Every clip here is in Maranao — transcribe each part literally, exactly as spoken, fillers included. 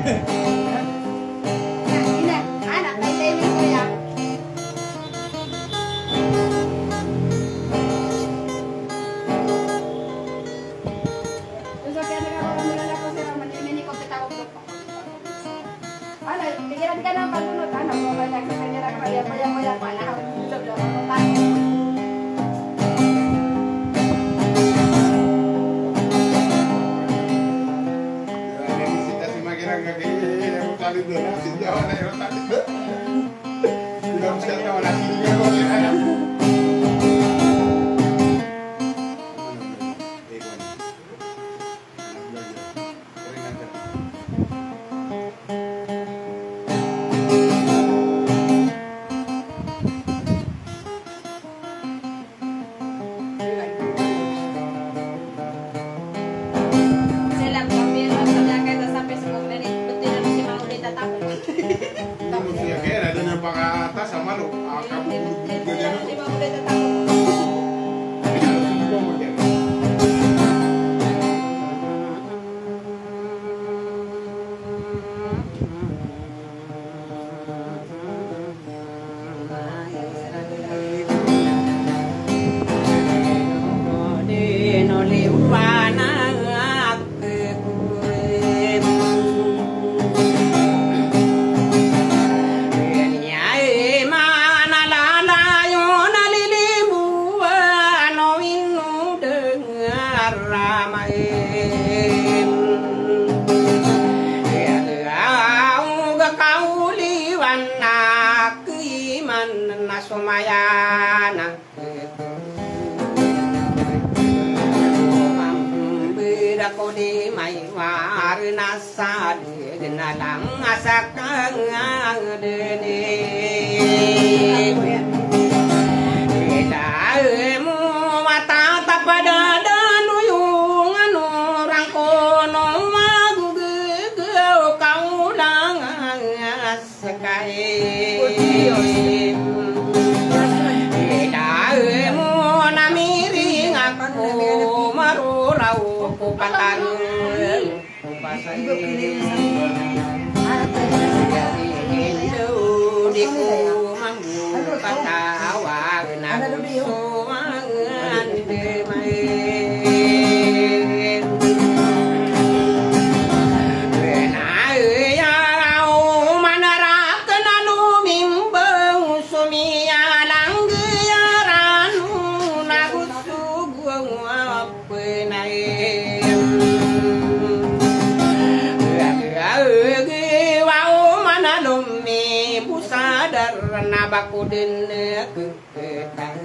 Ina, anak, tay, tay, tay, kuya. Ala, pikiran ka na pag-unod, anak, mabaya ka sa kanya, kaya, kaya, kaya, kaya, kaya. Ramain. Iya, iya, uga kauliwan na kiman na sumayana. Mambida ko di may warna sadi. Gnalang a sakang a deni. Ida emo matatap a dadanoyong ano rangkono magogeg o kaolang a skai. Ida emo na miring ako maroraw ko patareng. Penay. Wa o manalom i bo sadar na ba ko den ketay.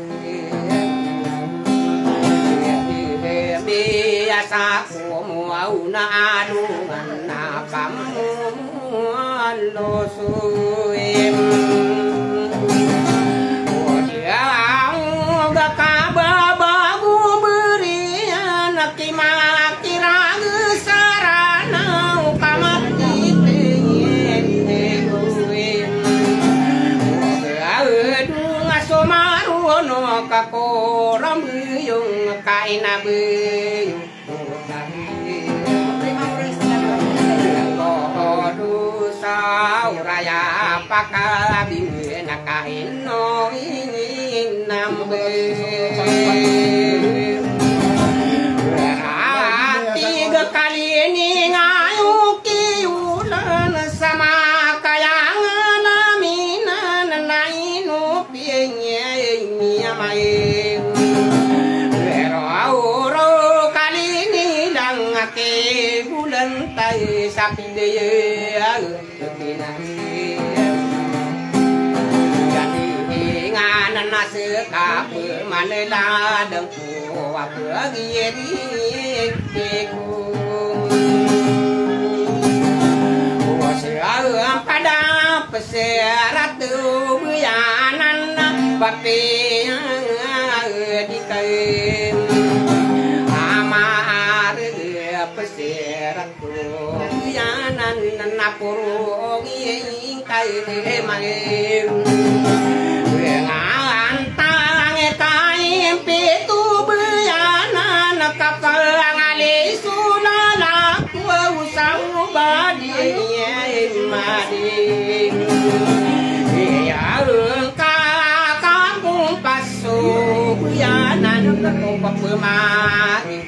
Biyasa ko mo aw na alongan na pamon. Losoy. O di aw ga kababago berian a kimakirag sarana o kamatitingen. O di aw dunga somarono ka korambiyong ka inabiyong. Kodo sa oraya pakabingi na kaino inambe. Rati ga kalini ngayo kiyolan sama kayang naminan na ino Pero auro kalini lang aki bulan tay sa pideye. Jadi inganan na seka pemaniladang ko apagiyeri ko. Wasa pada Peserat o beyanan na papiya di kaim. Amar peserat o beyanan na porong iyai kaim. Ngantang kaim pito beyanan kapangali so lalak wa usaw badi. Iya, madi. Iya, ka, ka, kumpaso, iya, nan, ko, pemari.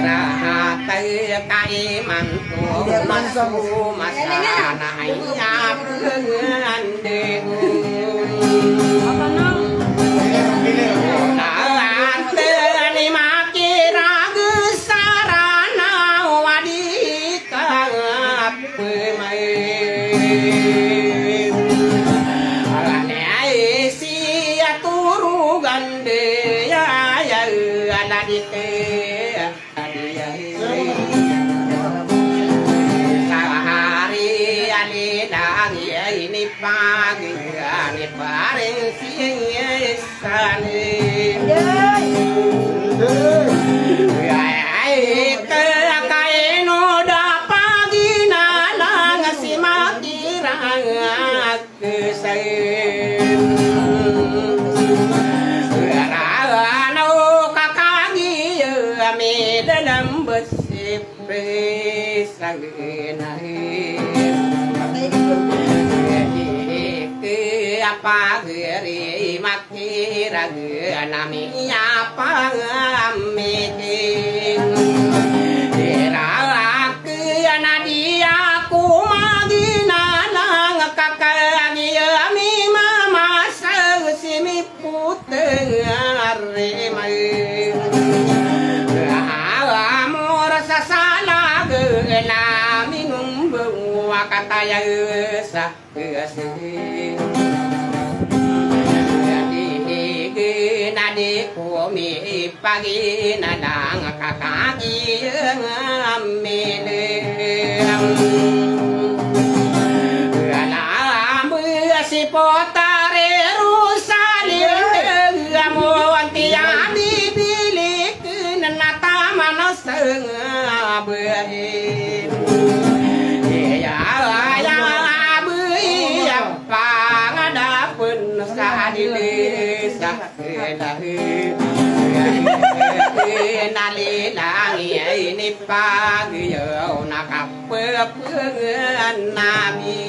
Rahatay ka imanto, maso, masana, iya, pengande. Naateni makirag sarana wadi kapemay. Alani ay si aturugan de ya, ya, alani te. Sahari alidang ini pagi, ini paring siyes. Sani. Ay, ay, ka, kaino da paginalang si makirag kesay. Rano ka kagiya mi dalam besip. Pesaginahi. Ke apagari makirag nami apamiti. Irak nadi ako maginalang kakagi ami mamasa simi Puteng ari mai. Awa mo rasa salag na minumbaw a kataya sa kasi. Di, di, di, na di ko mi paginalang kakagi ami. Alam si potare Jerusalem, amo anti a bibilik na taman sa ngabahin. Iya, iya, iya, pangadapen sa dilisa. Nalilang iya ini pagi yo nakapepengen nami.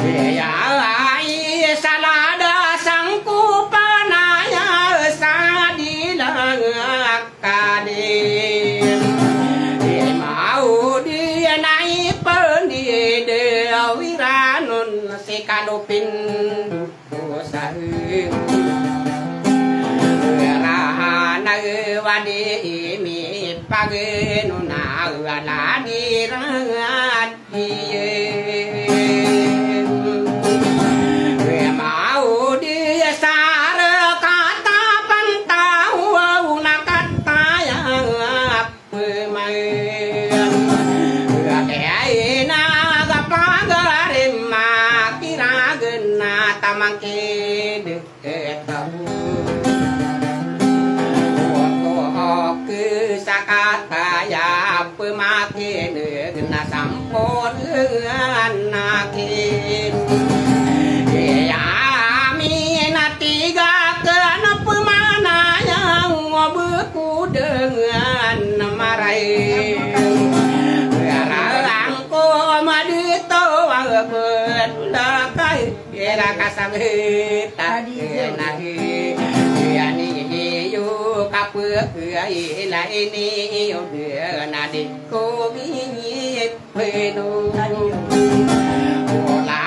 Iya, iya, salada sangkupan aya sa dilangak. Kadi, di maudi na ipendi de awiranon si kadopin dosa. Rahana wadi mi pageno na wala di rad. Iye. Maudi sar kata pantau na kataya pemay. Kaya ina gapagari makiragen na tamangkid. Etaw. Oto ke sakataya pemakineg na samponan akin. Iya amin a tiga ken pemanaya ngobekudengan maray. Rarang ko madito a bedulakay. Ira kasabita nahi, iyani iyo kapekay ila ini iyo de nadi ko bini peno. Ola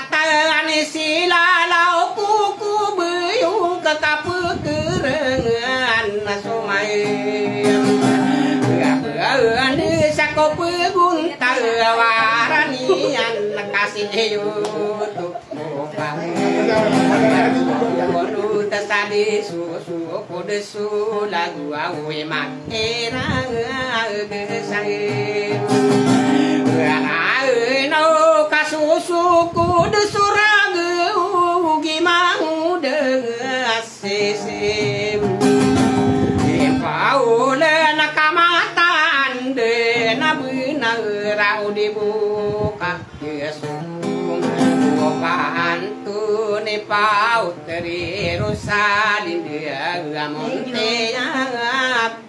atan sila law ko ko beyo kakapekerengan na somay. Andi sako pegunta waraniyan kasi iyo to. Opa. Kono tasadi susu kodesu lagu awi mak era gesai. Ino kasusu kodesu ragu gimang udas. Sisem. Impaolen a kamataan den a benar a o di boka. Yesu. O pantun i paot ri Jerusalem de a monte a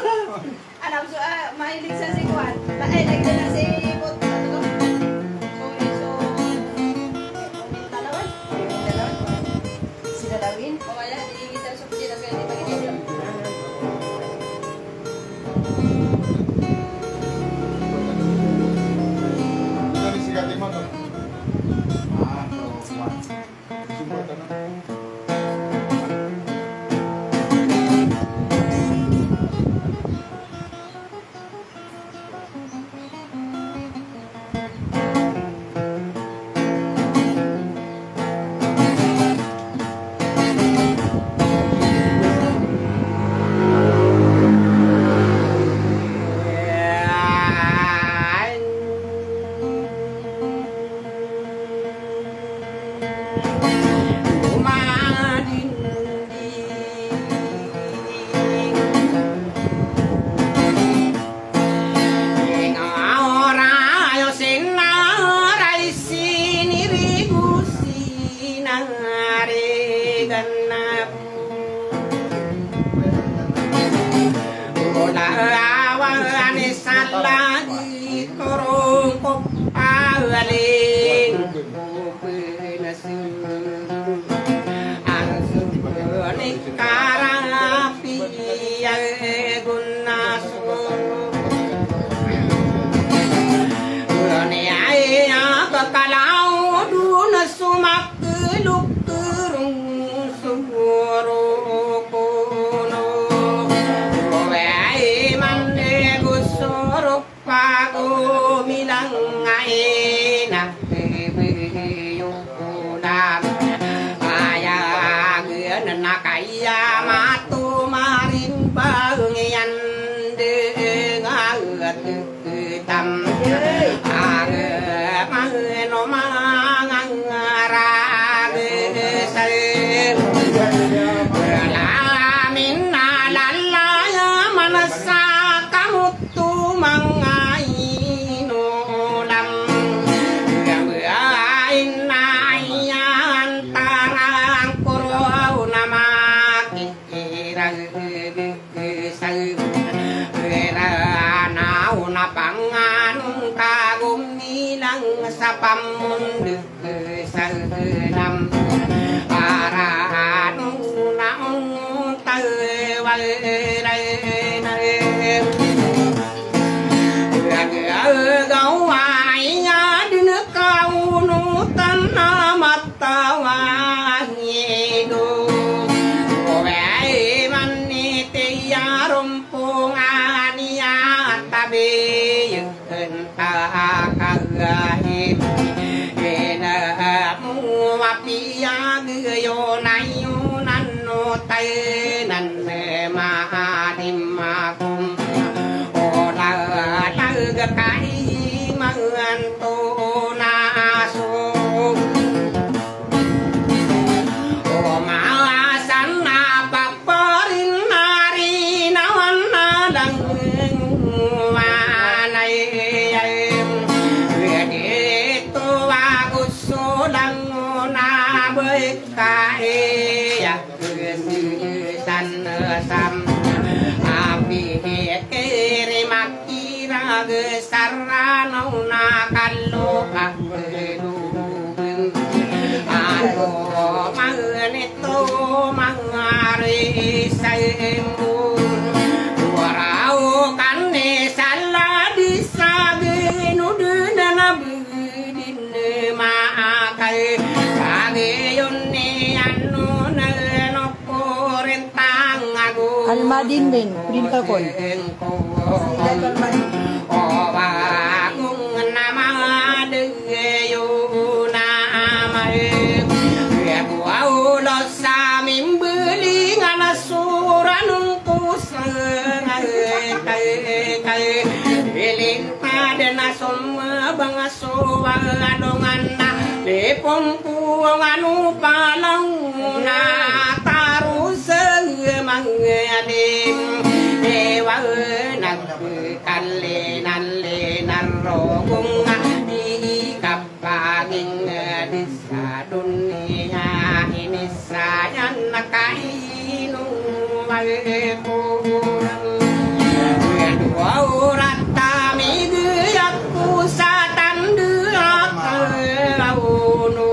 Alam so, ah, mahilig sa si kuwan. La, eh, lagi na si Bot, ano to? Sorry, so, lalawan? Lalawan? Si Lalawin? O kaya, di kita so, di na sa, di ba, di na. Ano ni si Katiman, no? Ah, so, kuwan. Aling ko pnasn. Ansn ko ni karapiya gonasn. Ni aya kakalaw dn smaklok rong soro kono. Oway man go soro pagomilang ay na bebeyo na aya gn na kaya mato marimba ngiyan de ngat tam. Ag mano mangang rag sa lamin na lalaya manasa kamot to manga inolam. Gambain na iyan tarang koro na makirag sa rana o na panganon ka gomilang sa pamondeg sa nam. Para nung naon tawaray na. Gagawa iya dn kaunotan na matawa ngido. Oway man iti iya rompongan iya tabiy. Enta kagahi ina mo apiya giyo na iyo nano tayo nan mahadim akom. Ola taga kai manganto na so. O mawasan na paparin na rinawan na languwanay. Dito ago so langon a bkaiya. San sam api kiri mak Irag saranaw na kalo a lubeng. Ano manito mangari sa imbun. Warao kani saladi sa ginod na nabedin maakal. Kagiyon ni ano na no Almadin din, printer ko. Sowa alongan na lipon ko ngano palaw na taro sa mangalim. Ewa nagkalinan-linan rogong a di kapaging di sa dunia ini. Sayan na kainom alkohol. Dua orat kami gaya ko sa tanda ako, ono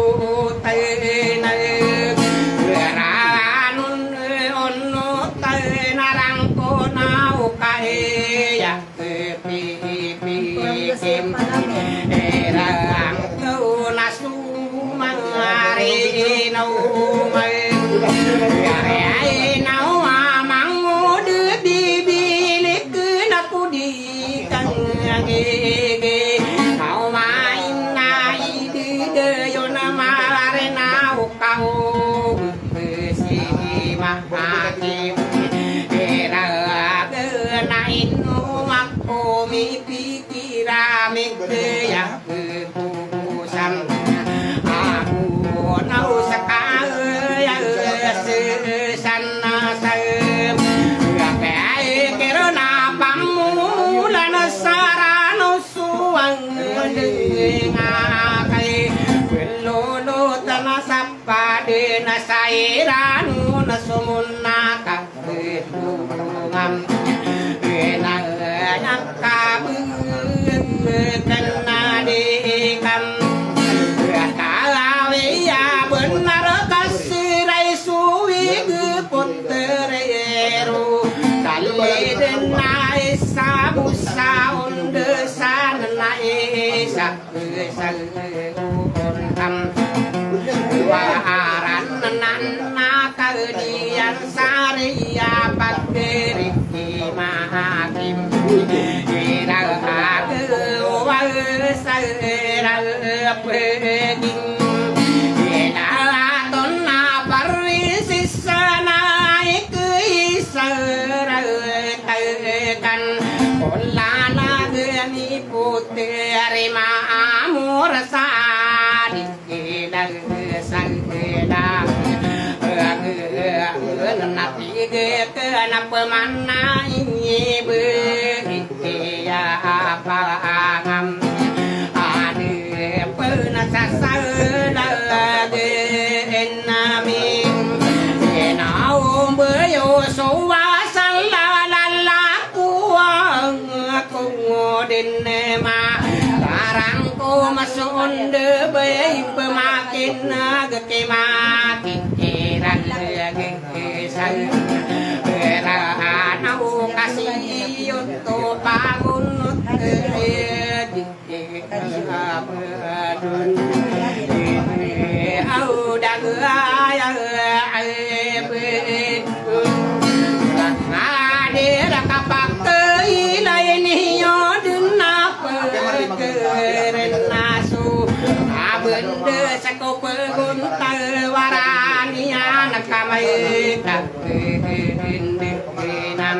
tayo na. Ranon, ono tayo na rangko na o kaya. Pipipikim erang ko na sumari na umay. Yari ay na umamang o di bibilik na ko di kang agigi. Na umain na idi dayo na mare na ukaw. Pesi mahati. Erang na ino ako mipi Kiramig ya kukusan. Aku nau sakaya sesan nasem. Gape ai kirana pamulan sarano suwang dengakai. Belolo tanasap Padi na sa irano na somonaka. Ngam inang nang kabegen na di kam. Sa ontam. Waran nan na kadiyan sariya pagdiri makim. Ira ag wa sa ira paging. Ira ton na parisi sa na iki sa ira takan. Kola na gani putri ma amor sa di. Ina sangkena, na pige kena pemana ini be iya apa angam. Ane pena sasala de enami. Ina umbe yo sowa sala lala kuang. Kongodin ma karang ko masonde bay pemakin nagke mati kiran lagi sa. Berana ukasi yun to pagunot. Au daga ya. Adira kapakailay niyo dun na pagkeren na so. Abende sa ko pagunta waraniyan kamay kakirindikinan.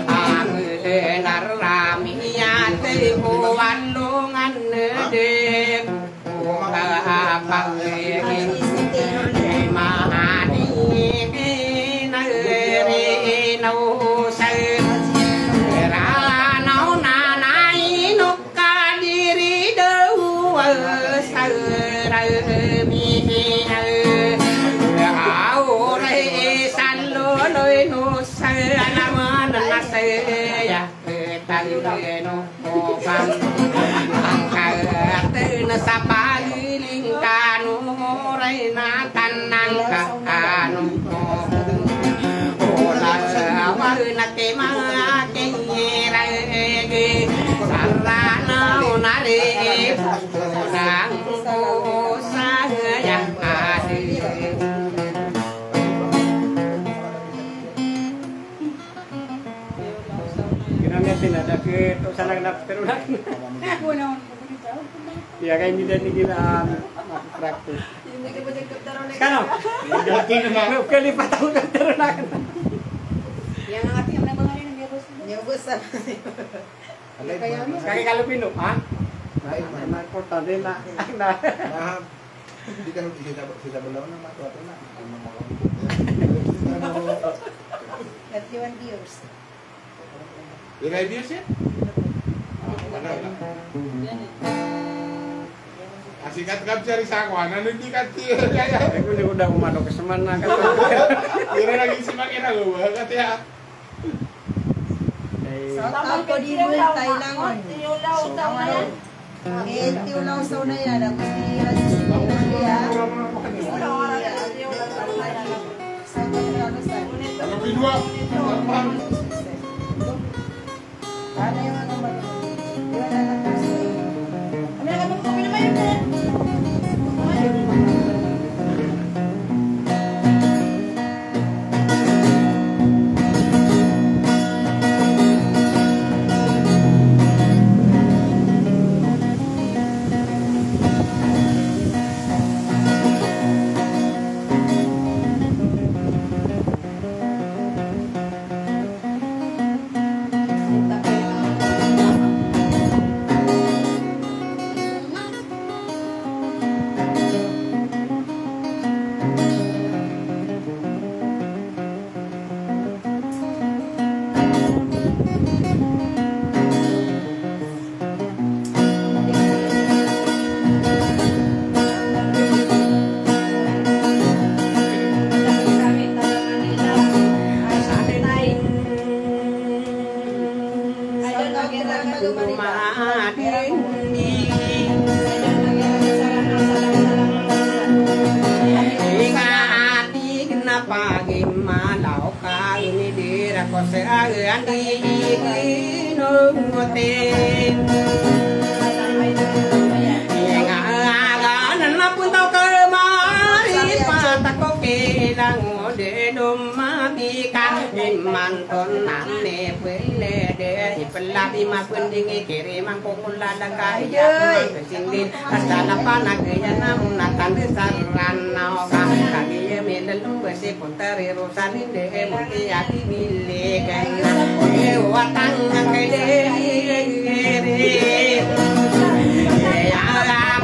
Amen aramiyan te ko walongan ne de. Tangeno opan angkatena sa paliling kano ray na tanang ka ano. Ola sa wari na kemake rege sarana onare onang ko sa ya ade. Ginamit din, ada ke to sana kena peterunan. Iya, kayo hindi din nila, ah, practice. Kano? Kalipat ako ng peterunan. Yang ngerti, yang nabangari ng Diabos. Diabos, ah. Kaya kalo pino, ha? Ay, na, importante na, na. Di ka, di ka, di ka balaw na, matuwa to na. Thirty-one viewers. Thirty-one viewers ya? Asikat ka biyari sa ako, ano, hindi ka tiyo, kaya. Ay, kung di ko daw umano, kasamaan na ka. Yun na lagi si Makina, gawin ka tiya. Shout out ko di mo tayo langon. Eh, tiyo lang sa una yan. Ako si Aziz Maria. Shout out ko lang sa. Ano yung ano ba? Yung ano na kasi. Pagimalaw ka ini dira ko sa andi ino mote. Lagi mapending i kiri mangkukul lalaka iya mangkesindin. Asal apa nagaya namun akan desaran nao ka. Kagi iya melelung besi pun teriru salinde muti ati milikan. Iwatang kiri. Ya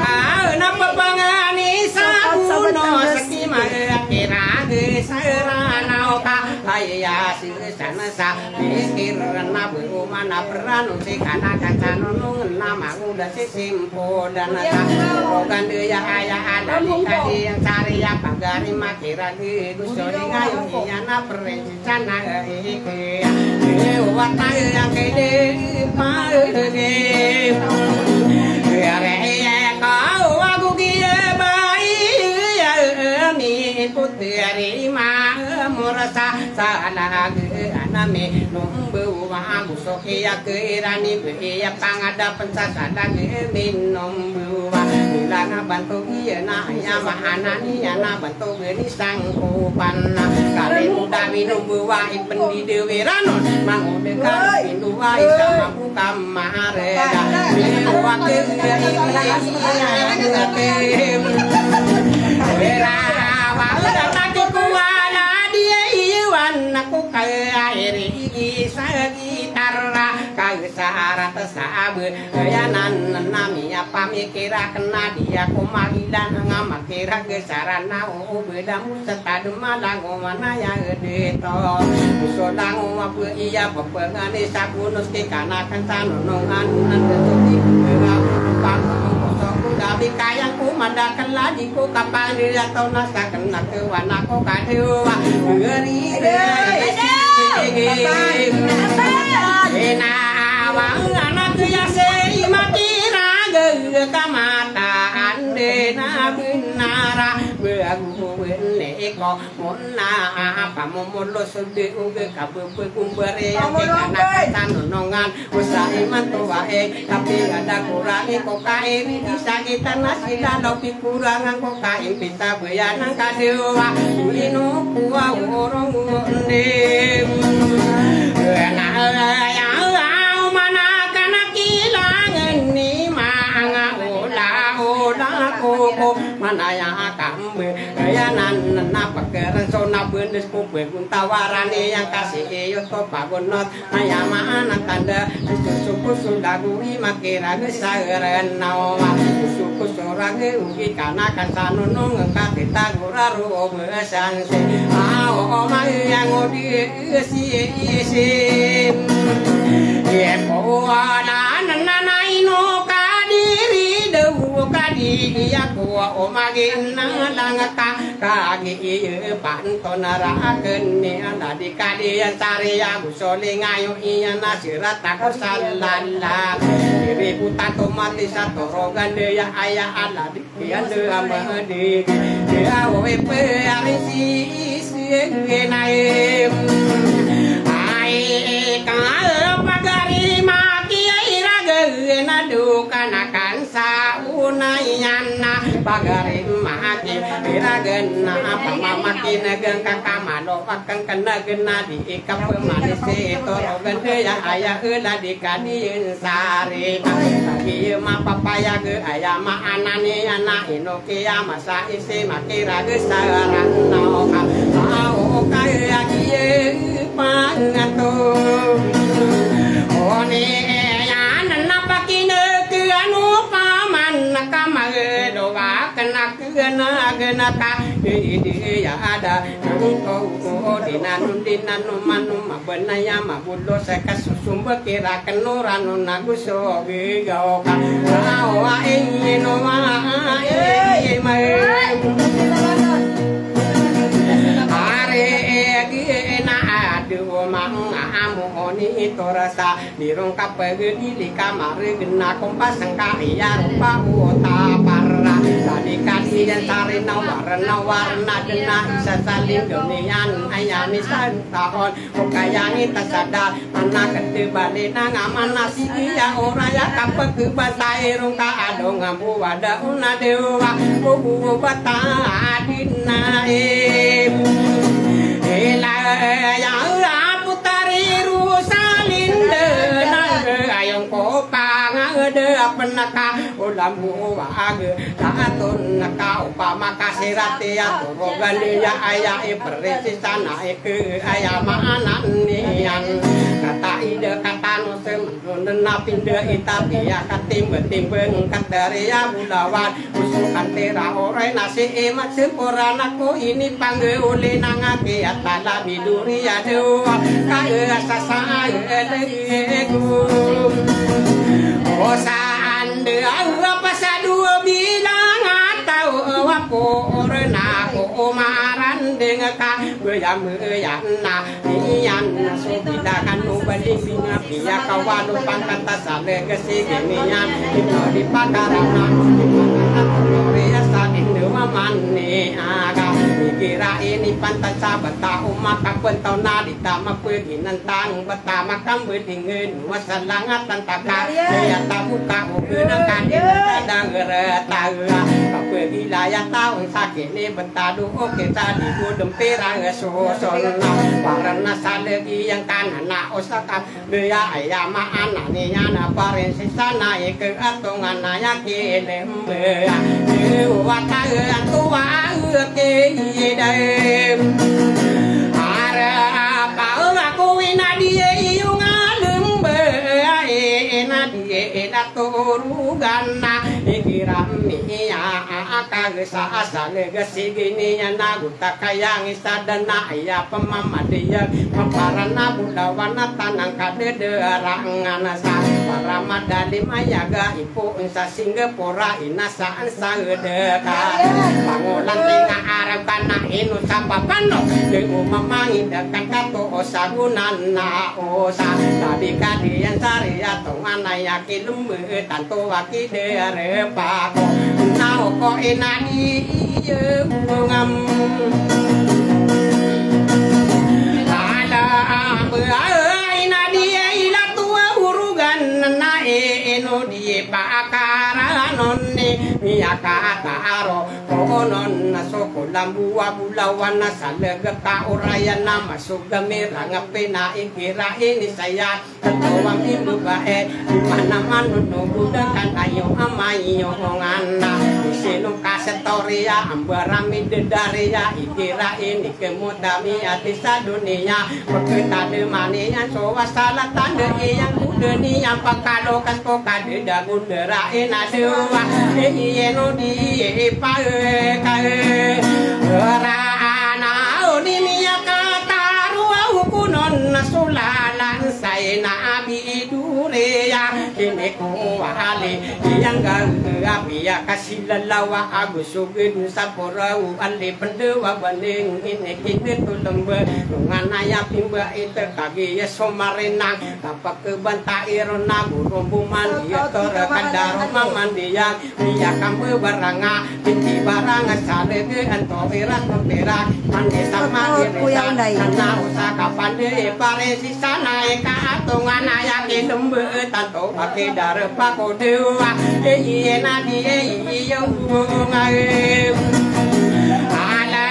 ka napapangani sabuno seki mangkira desaran nao ka. Aya si Sana sa pikir na beu mana peran usi kana kacanunung na manguda si simpo dan sa. Rogan deya aya ada di kadi yang cari apa gari makira di gusori ngayu iya na peren sana ike. Wata yang kede pagi. Yare iya kau aku kia bai ya mi putri ma murasa. Salage anami numbu wa gusoki ya keirani be iya pangadapen sa salage minumbu wa. Bila na bantu iya na iya mahanani ya na bantu geni sangkupan na kali muda minumbu wa ipen di dewi ranon mangude kali pindu wa isa mabuka maharega. Iya wa ke iya iya iya iya. Era wa uda taki kuala dia iwan aku kaya iri igi sagi tarra kaya sarat sabe. Kaya nan nami apa mikira kena dia ko malilan ngama kira gesaran nao beda musa tadu malango mana ya deto. Muso lango apa iya pepengani sabunus ke kana kan sanonongan nan deto di bera pangkosong kami kayang ku mada keladi ko kapal dia tau nasa kena ke wana ko kadewa. Ngeri Ina awang anak ya sei mati raga kamataan de na benara begu bene ko mona apa momolo sude uge kabebe kumbare yang ke kana tanonongan. Usa iman to wae, tapi ada kurang ko kae, di sakitan na sila lo pikurangan ko kae, pita bayanan kadewa, ino kuwa orong onde. Na ya mana kana kilangan ni manga ola ola ko ko mana ya kambe, ya nan na pakaran so na bendes ko beguntawaran yang kasi iyo to pagonot. Aya maana tanda, susuku sulagu i makirag sa ranaw. Susuku surag ugi kana kasanunung katitagura ruo besansi. Ao mayang odi isi isi. Ye kuala nanay no kadiri daw kadi iya kuwa omagin na lang ka. Kagi iya pantonara aken ni aladi kadi ya sari ya gusoling ayo iya na sirat ako salala. Iri buta tomati sa torogan deya aya aladi iya de amadi. Deya wepe ari si isi genai. Ai ka pagari mati ira gena dukanakan. Sa unay iyan na pagari maki iragen na pamamaki negen kakamalo aken kenagen na di ikapemani si torogen deya aya ela di kadiyen sari. Kagi mapapayag aya maana niyan na ino kiya masa isi makirag sa ranaw ka. Ao kaya kiye pangato. Oni iyan na pakineg ano paman na kamagdo ka kenak gena gena ka. Iya ada nangko di nanu di nanu manu mabenaya mabulo sa kasusumba kira kenoran na guso gigaw ka. Awa ingin wa ingin mai. Ari egi na adu mang amu oni torasa. Dirong kapagedili kamari gena kompas sengka iya rupa uta para. Sadi kadiyan sari na warna warna gena isa salin doniyan ayami santahon. Okayani tasada mana kete bali na ngamana si iya oraya kapageba sairong ka adong ambu wada una dewa. Ubu bata adina em. Ila ya putari rusalin dena. Da a pn ka o lambo a ag, ta aton ka opama ka sirat iyan a torogan iyan aya i prinsesa na ika aya maana niyan. Kataid ka tano sa manonan a pinda i tabiya, katimbatimbang ka tariya bolawan. Oso kan tira oray na si imat sempurna ko ini panggaoli na ngaki a tala bidori a dowa ka asa sa lagi ko. O saan da a pasadowa bilang a taw a porna ko omaran deng ka baya-baya na iyan na so bida kano bali singa biya kawalo pangkata sa legacy giniyan. Ino di pakarana, di pakarana, ino di asa, ino mamani aga. Igira ini pantan sa bata o makapentaw na di ta mapaginantang bata makambedingen. Masalangat ang taka, kaya tabuka o kenang kadi na kadang retaga. Kapagilaya taon sa kini bentado o kita di ko dempira soson. Para na sa lagi yang kanan na osaka. Beya aya maana niyan a prinsesa na ika atongan aya kilembe. Dewa taga tuwa kidem. Ara apa ako inadi iyo nga lembe, inadi ina torogan na igira miya akagesa asal ga sigini ya nago takayang isa dana aya pamamadiya maparana bolawan a tanang kadederangan sa para madali mayaga ipo sa Singapore ina sa Saan sa deka pangolan tinga Arab kana ino sa papano, di o mamangida kan kato o sagunan na o sa tabi kadiyan sariya tongan aya kilembe tanto aki dere pako na o ko inadi iyo ngam. Ala ambe inadi ila tuwa urugan na ino di pakaranon ni miyakataro. Konon na so ko lambo a bolawan na sa legek a orayan na masoga mirang a pina igira ini saya. Katawa mi mbabae, di mana manonogo da kan ayo ama iyo ngana. Di sino ka sa toriya, ambara mi dedariya, igira ini kemotami ati sa doniya. Peketade maniyan so wasala tande iyang kudeni yang pakalokas ko kadeda gundera ina dewa. Iyeno di paeka. Rana oni niya kataru au kunon na sulalan saina abi duriya. Kini ko wali iyang gaga abiya kasilalawa agus Sugid sa porau ali pendewa baling ini kini tulembe. Nungan aya pimba ite kagi ya somarinang. Kapakebanta iro na gurumbuman iya tora kadaro mamandiyan. Iya kambe baranga, pinti baranga salege anto iras pemperak. Mandi sama irisan, kana usa kapande paresi sana eka atongan aya kilembe tanto. Aki dara pakodewa, e iye nadi e iyo ngai. Ala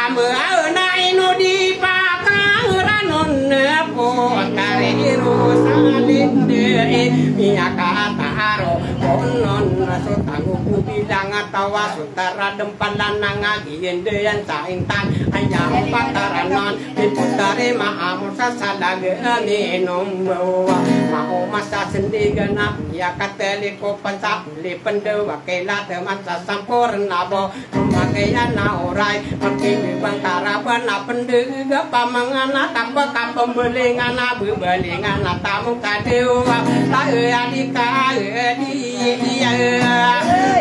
ambe aw na ino di pakaranon po kare iro salinde e miyakataro. Konon na so tango ko bilang atawa so tara dempalan na ngagi endeyan sa intan aya pakaranon. Di putari maamo sa salage ami inom bawa. Maoma sa sendigan a miyakatelikopan sa uli pendewa kailateman sa sampurna bo. Makayan na oray, makibibang karaban a pendega pamangan a kapakapembelingan a bebelingan a tamong kadewa. Tae adi kae di iya.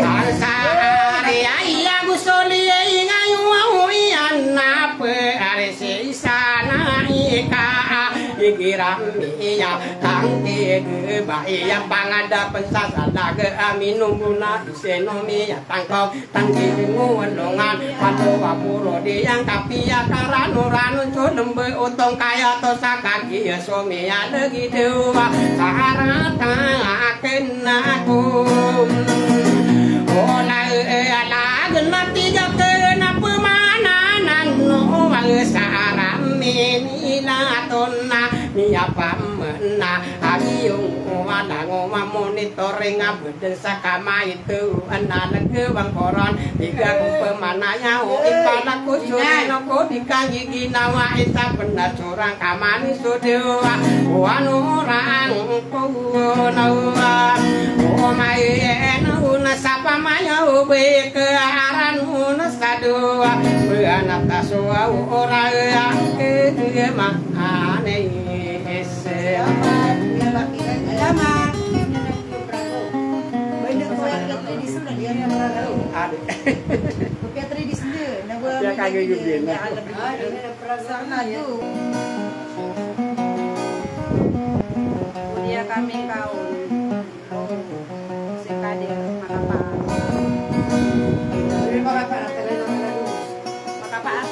Ansari iya gusoli iya ingayo iyan na pe ari Sisana ika igira miya tangki ba iya pangadapen sa salage ami nungguna iseno miya tangkong tangki mo walongan pato apuro diyang kapiya karano rano so lembe otong kaya to sa kagi so miya lagi dewa sa arata aken ako. Ola e ala genati gake na pemananan no wang sa aram ini ila tona miyapamena agiyong Nango mamoni toring a beden sa kamay to, ana lege bang koron, tiga ko pemanaya o ipana ko suri no ko di kangi ginawa ita pena sorang kamani so dewa, wano rang ko nawa, o mayen una sa pamaya o beke aran una sa dewa, bena ta so o rang ke ma ane. Selamat. Selamat. Benda ko yang tradisi na dia yang perang. Ada. Kopiya tradisi dia, na buat dia kagak juga. Sana tu. Dia kami kau. Si Kadir, makapaas. Makapaas.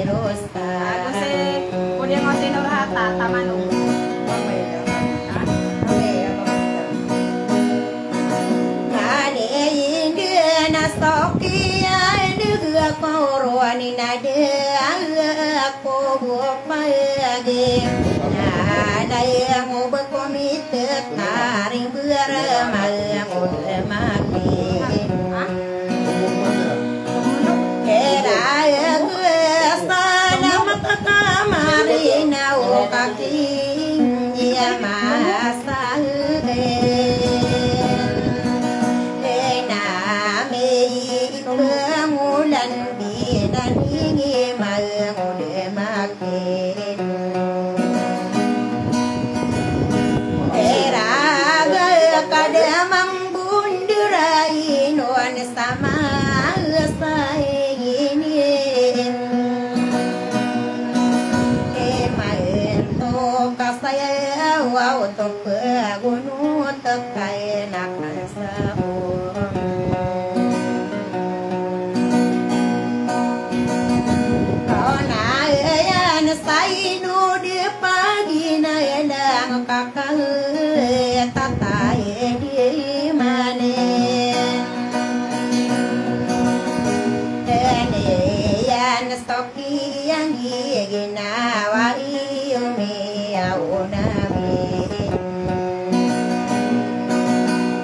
Ago si, ko di nga si Nurhata, taman o. Ha? Mani indi na stoki, indi ga ko roni na de, aga ko go pagi. Na dai mo ba ko mi Tetaring bera malamod maki. Era ege salam kakamari na o kaking iya masa ege. Ena me ipengulan binan ingi malamod maki. Era ga kada mambundera inon sama sa ingini. Ema ento kasaya waw to pagunot kaena. Kaona iyan sa ino di pagina ilang kakal tatay di mani. Tene iyan Toki yang ginawa iyo miyaw nabi.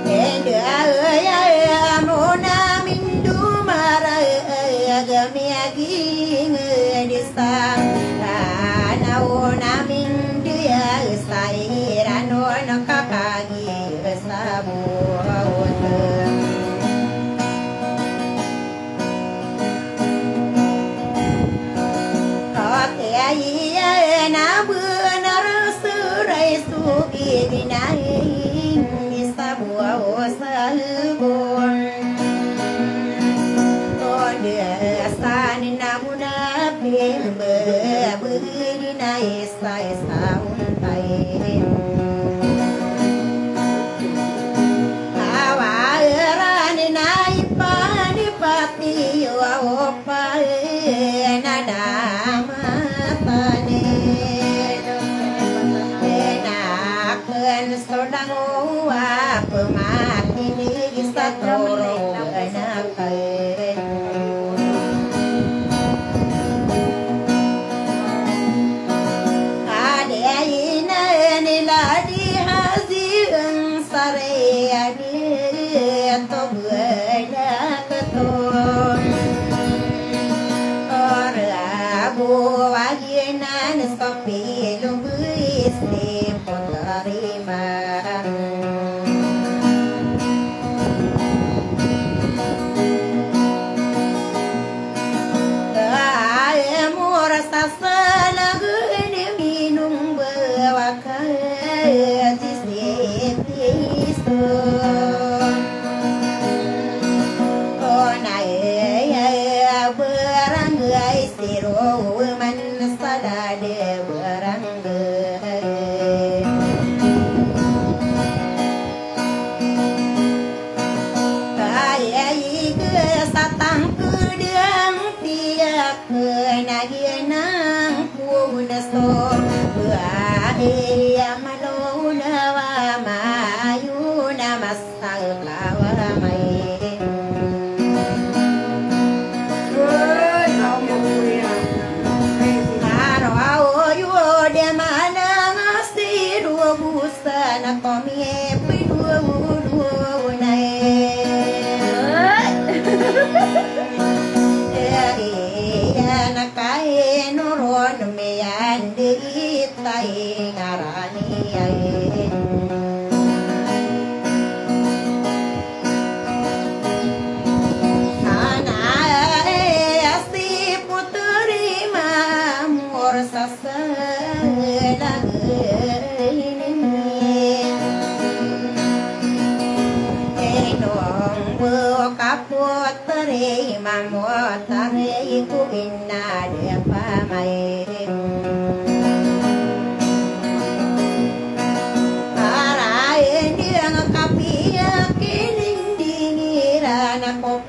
Enda aya mona mindu mara aya gami aging disa. Rana ona mindu ya saira non kakagi sabu. Kote aya na bu Makinig sa toro na kayo. Adi ay na nila di hazi ang saray adi to bala kato. Ora bo agi na nasopi lumbis di potarima. Ay, mura sa salag ini minum bawa ka di siti iso. O na, ay, ay, barangay siro man sa dade barangay. Kaya ika sa tangkd ang tiyak na ginang punas to. Buhay a malolawa mayo na masal kawa may. Aro awo yo de manang asi do bus Sana komi e pidwawdwaw na e. Iya na kae noron miyan di itay ngarani ay. Sana e asi putri mamor sa Sa lagay ini. Inong bo kapotari mamotari ko inade pamay. Para indi ang kapiya kinindingiran ako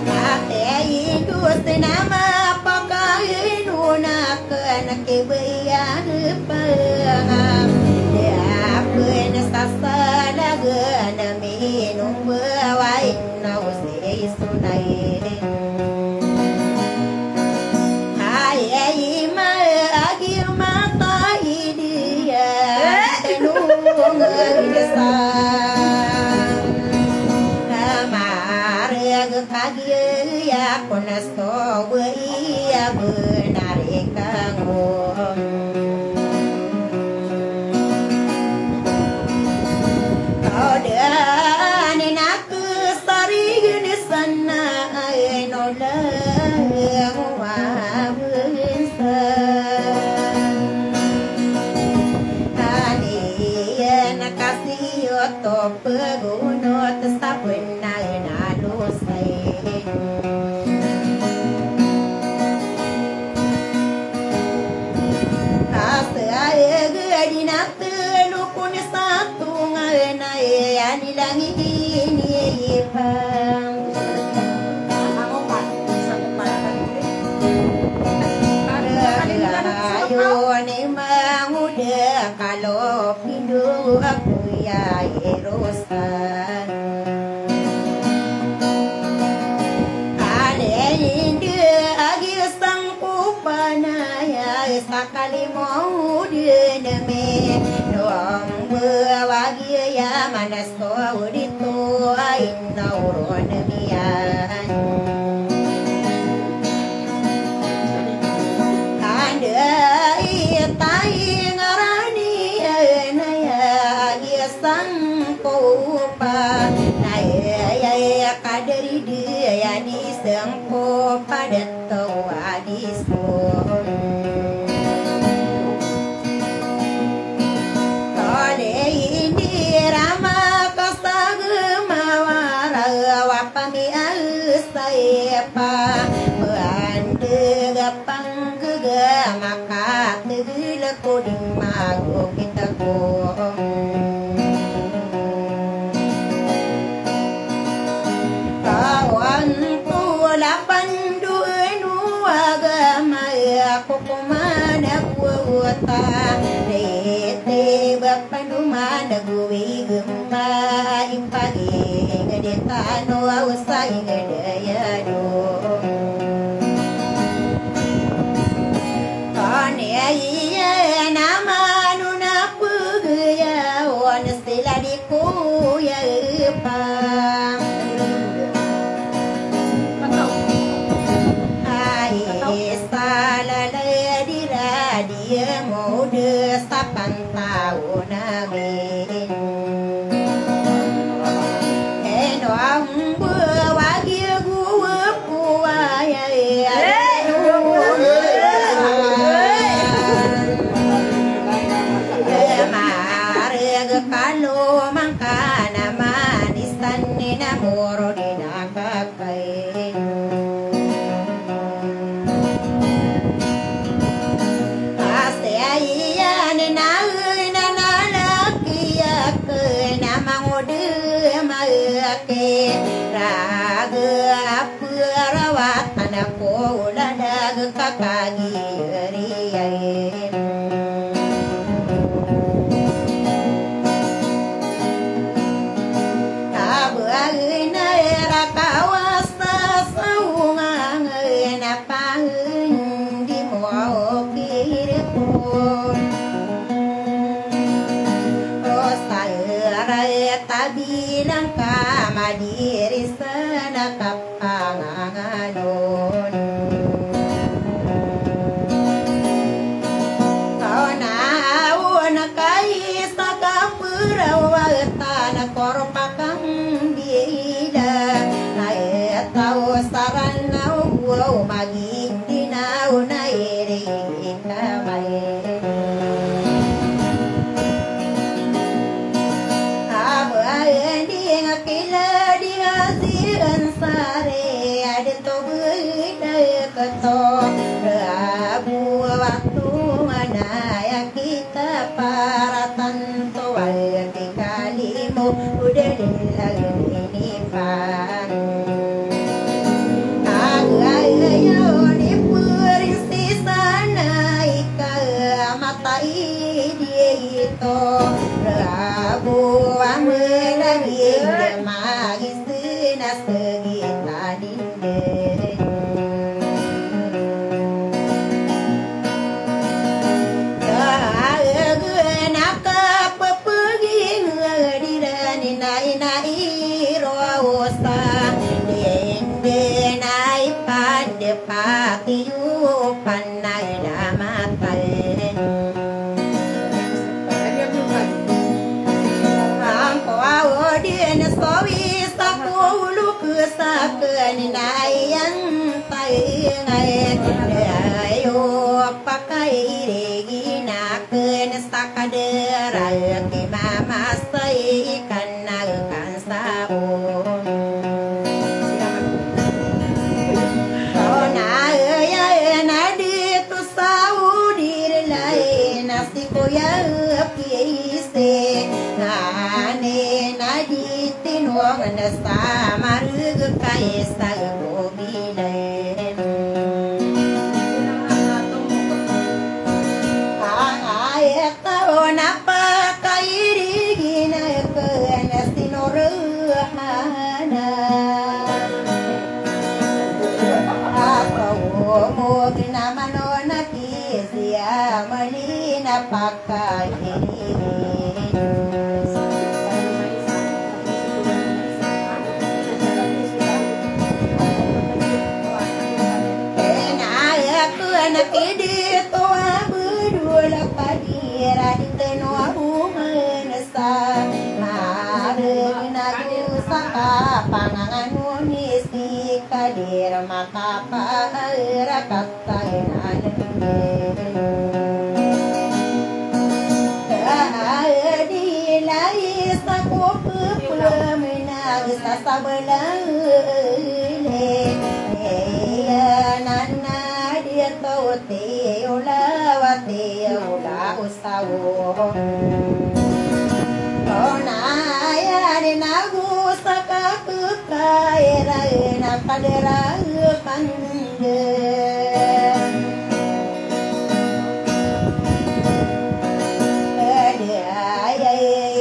Ati indus na mapakaino na kena kibaya pangam. Dapin sa salagan na minum bawain na usi sunay. Ay, ay, ma, agi mata idiya. Tenung sa. Marag kagiya ko na so iya benar ikango. Kau dan nak sarigan sana ay no lang wabensa. Tani yan kasi yo to pegunot sa penal na dosay. Asa ay gadi na telo ko ni sa tungal na iyan ilang ini ipan. Ayo ni manguda kalo pindo aku ya irosan. Alende agi sangkupan aya sakali mo dene me. Dong bawagi ya manas ko dito ay nauron miyan. Andai taing arani naya agi sangkupan aya kadari di aya ni sangkupan dato adi so. Tole ini rama kasag mawara wapami alsaipa. Bandega panggaga makategel ko di ma ago kita ko. Kawan ko lapan do eno agama ko koman ago wata. Rete ba pandoman ago wigem ba ipaging di tano a osa ing daya do. Kaniya na mano na pegaya on sila di koya pa. Ay, sala la di ra di mo de sapan taon na mi. Eno ang buwag igo puwaya. Mareg kalo mangkana manisan ni na moro di na kapay. Pasti a iyan na ina na laki aken a mangodi maki raga a perawatan ko olalag ka kagiri ay. Kabaen a ira kawasa sa ongang na pangen di mo okirikon. O sa ira tabilang ka madiri sa nakap panganganon. Kaon aon kaisa ka perawatan koro pakambila. Na etaw saran na ogo maging di na o na iri kamay. Abaen di nga kila di nga siran sare, adi to beda keto. Rabu waktu mana ya kita paratan to wal di kalimo, uda di lagi ini pa. Agaya ni purinsisa na ika matai di ito. Rabu ang lagi magis na segi tadi. Kagen a kapepeging di ran inai-nai ro osa. Dende na ipande patiyo panay na matay. Angko awo di na sawi sa ko ulu kesaken na iyan. Paingay, dayo pakairigi na ken sa kadera, ki mamasay kan na kan sa o. Ona aya na di to sa o di relay na si koya piyay se, na ne na di tinong na sa mareg kay sa o. Aya taw na pakairigi na ken a sinorehana. Ako mo ginaman o na kisiya mali na pakairigi. Ken a aya ken a kidito a bedol a kadir a di teno a omen sa. Mareg na dosa ka pangangano ni si kadir makapaer a ka Di lais ako pepelemenag sa sabala ele. Iya nana di Tawti ola wati ola osawo. Ona aya ni nago sakapeka ira na kadera pande. Ede aya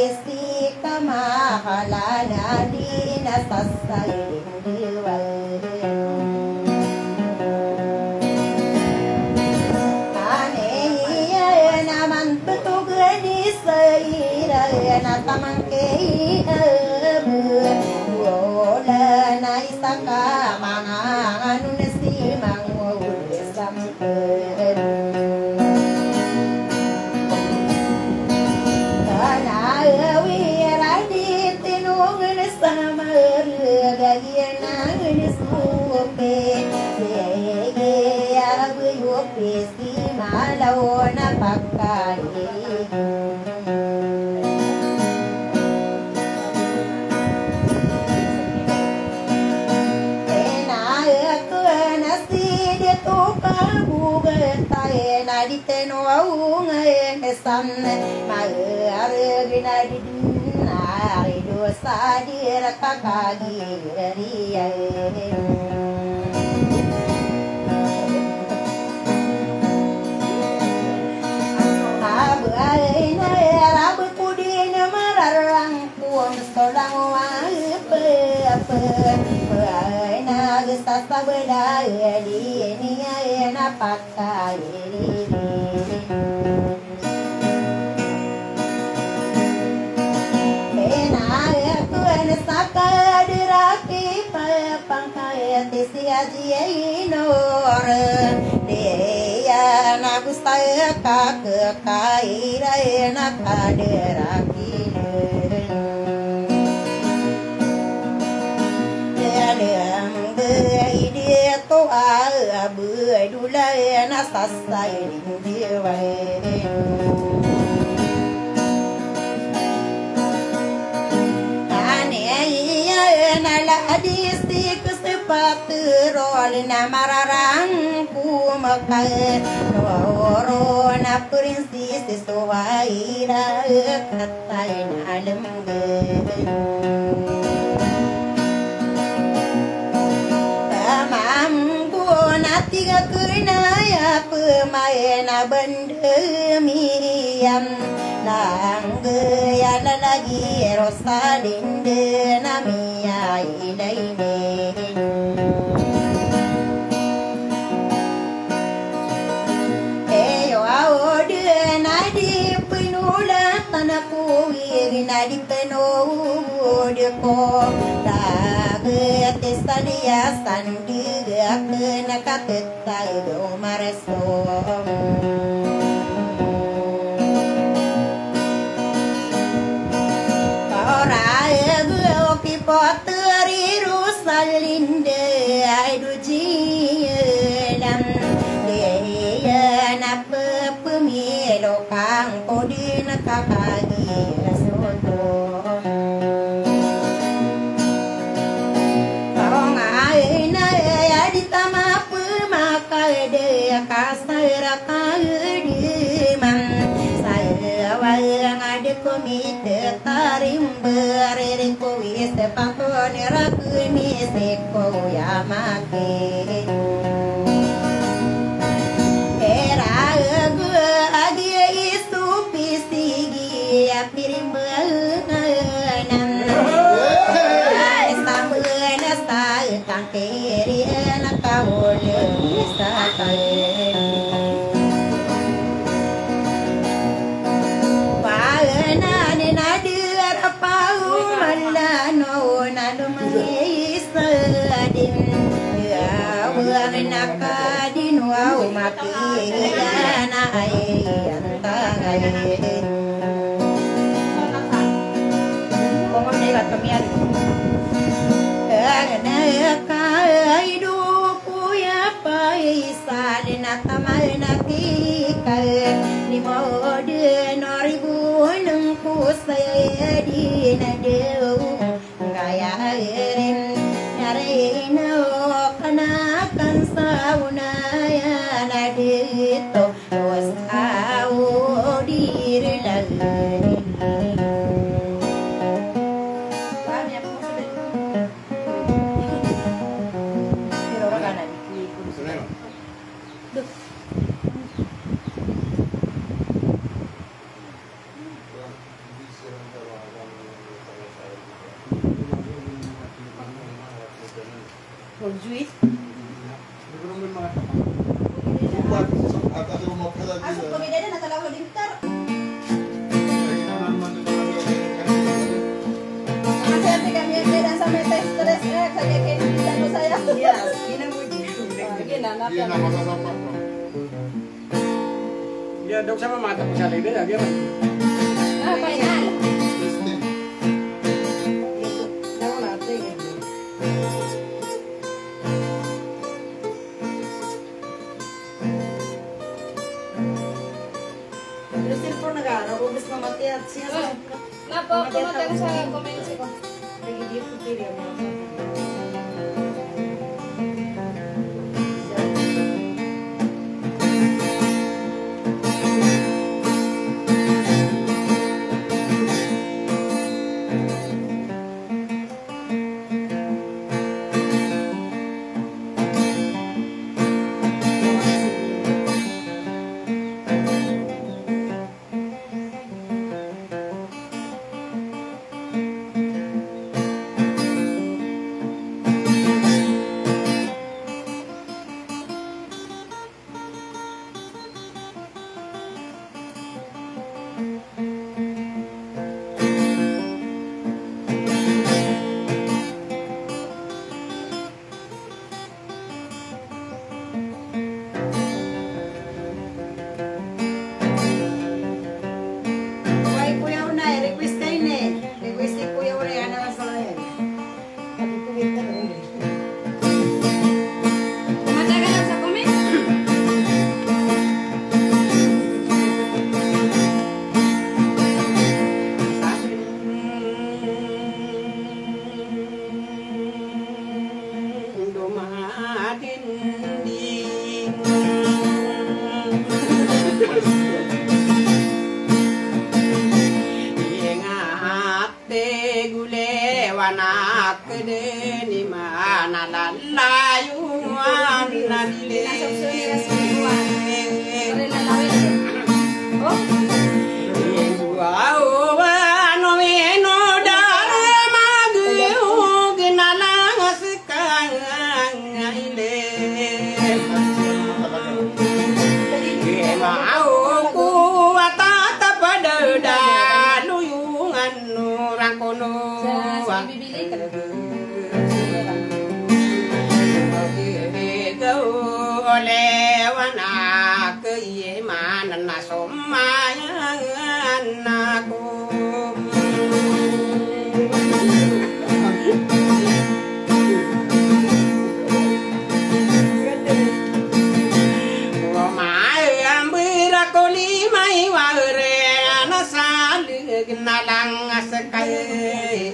isi kamahalan a di na sasay. Ane iya na mantutug di sa ira na tamangke abu. Wala na isa ka manganun si mangul sam Kana awi radi tinongen sa marga giyanan supe. Sige awi ope si malaw na pakay. Ena eko na si di to kabugan tayo na di Teno aw nga e san maareg na di den ari dosa di rakakagiriya. Abe ay na e rabe ko di na mararang Kuwang solang wa pe pe pe ay na gesa sabela di niya na pakay. Pena kuwan sa kaderaki pa pangkay ti si Haji Ainor. Di iya na Saya kakekairay na kaderaki. Yadang bedi to a bedulay na sasay diway. Ane iya na ladi si kesepat rol na mararang kumakay. Noro na prinsi si Suhaira katay na lembe. Tamambo na tiga kenaya pemay na bendemiyan. Langge ya lalagi rosa dende na miya ilaine. Eyo awo de na di penolatan ako, wiri na di penowod ko. Daget isaliya sandiga kena katet tago mareso. Ora ego kipoteri rosa linde ay do jiyelam. Deya na pepemilo kang podin kakagi soto. Karong ay na ya di tama pemakay de kasay ra kay di man. Saya wayang adi komite tarim beriring kowis pangkoni rakuni siko yamaki. Era ego agi isu pisigi ya Pirimbanganan. Ay, sambil na sa tangkiri na kawul sa kawul. Pagana ni nadir pau malano na lumangis din. Ya, wang nakadin wa umat Iya na ay antangay. Kongon na ibat kami adi. Ang nakaido ko ya pa isa, di na tamal na kikal. Ni mo di no ribuneng ko saya di na daw. Gaya irin, yari ino kanakan sa unaya na Iya, dok, sama mata ko sa lidi, lagi, Ray. Ah, final. Terus telepon negara, ko bis mamati at siya sa. Mapa, mapa, mapa sa comment ko. Wai, Kuya Unay, request ka ini. Request i Kuya Unay, ana masalah ini. Matagal sa comment. Domadinding. Ingat te gule wanak deni mana lalayu anadi. Olewan ako iman na somayan ako. Romayan berakoli maiware ana salig nalang asekay.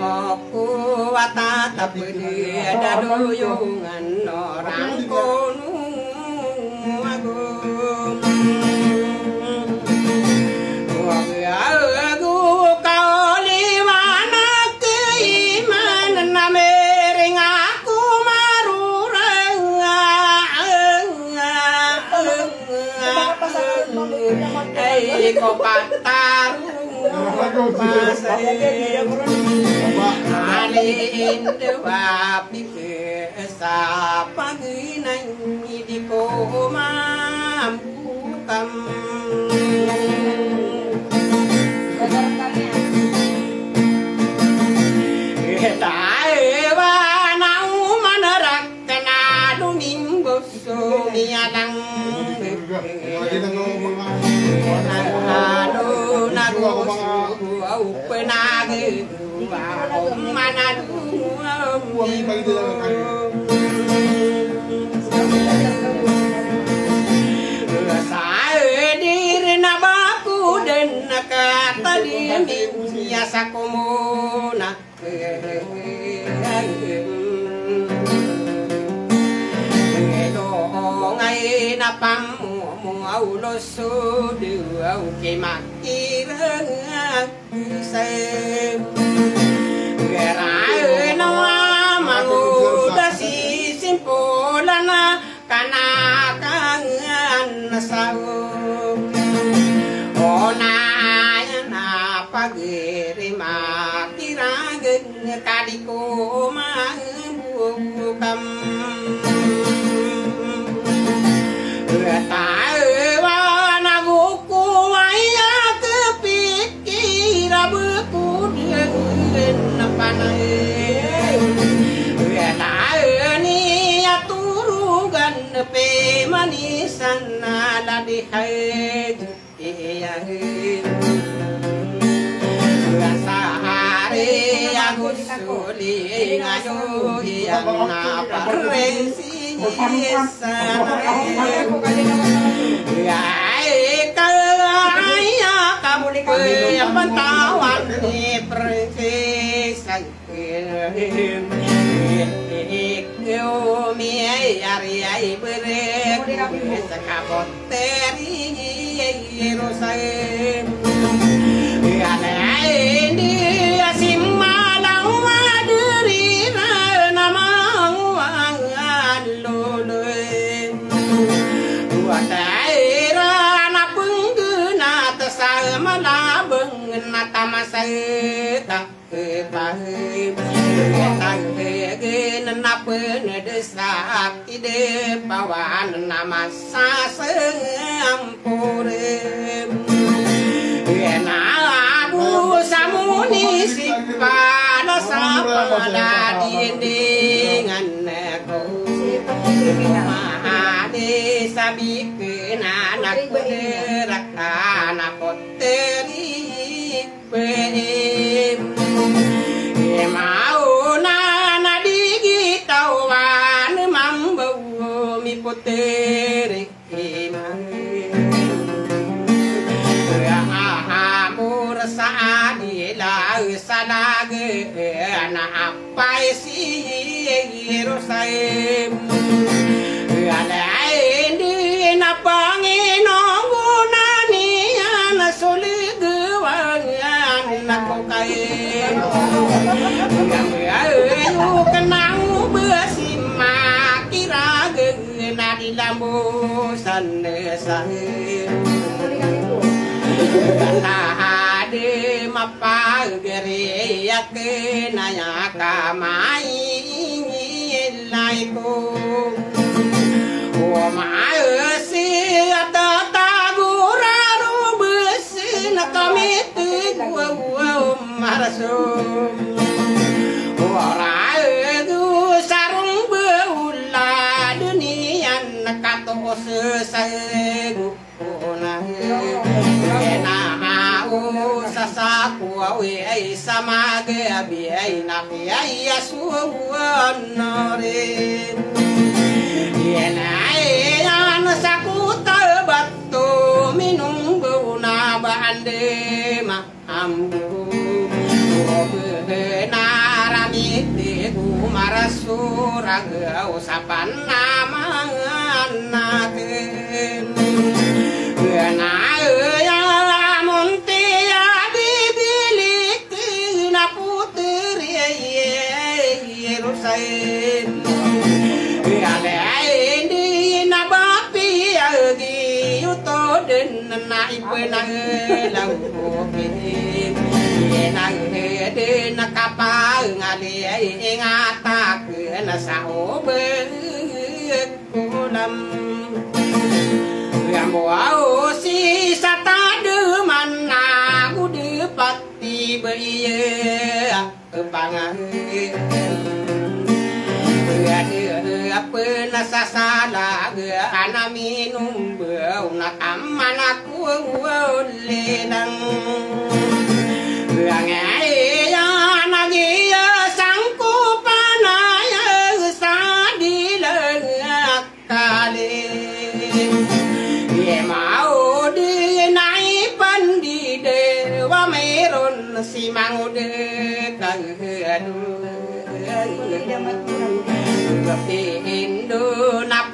Aku watatap di daduyungan orang kono ago. Wag ago kaoliwan ako iman na miring ako marurang. Ay, ko patarung pasay. Ali indawa pike sa paginay di ko mambukam. Taewa na umanarak Kena Domingo so miyalang. Kena Domingo so penagi. Manadu. Saedir na baku den nakatadi miya sakomona. Ito ngai na pam Mo aw losod aw kimakirang sa. Garaen a mangoda si simpolan a kanakangan sa o. Onaya na pagiri makirang ka di ko mambokam. Taewan ago ko aya kepikir a beko den a panay. Taewan iya torogan pe manisan a ladihay. Iya, sahari ago soli ngayo iyan na paresi sana. Iya, ika iya kabulik iya pantawan ni paresi sana. Ikaw miyayari ay berek sa kapoteri Yerusalem. Iyalay di asimalaw a deri na manguangan loloy. Watay ra na penggenat sa malabeng na tamasay ka. Ipahim, ipahim, na penedesa, ide pawan na masaseng ampurim. Ina abu samuni sipala sapala dindingan ko. Mahadi sabi kena na kuderak na poteri. Pem. Emaona na digi tawan mambo mi poteri. Ema. Amor sa adila sa lagi na Pai si Yerusalem. Alay di na Panginoon ko na niyan na soligawan na ko kayo. Ngam ayo kenang besi makirageng na di lambosan sa. Tahade mapagari aken aya kamay ilay ko. O maesi a tatagora ro bes na kami tig wawa o maraso. O raeg o sarong be o lad niyan na katoos sa ego. Ona, ena, o sasako awi ay sa magabi ay na piyay a suwon ori. Ena, iyan sa kota bato minunggo na ba ande ma. Ambo, o benar a mitigo marasorag o sapan a mangan naten. Benar a monti a bibilik na poteri Yerusalem. Alay di na ba piyagi oto den na ipenang law ko pidim. Inang den na kapangali ay ingataken sa obek kolam. Ambo aw si sa tademan na godepat ti baiya. Pangaheng. Ade apen a sasala ana minombaw na taman ako lelang. Angay ana giya sangkopan aya sa dilang. Kali, imaw di na ipandide wa meron si mangode kagadu. Indo na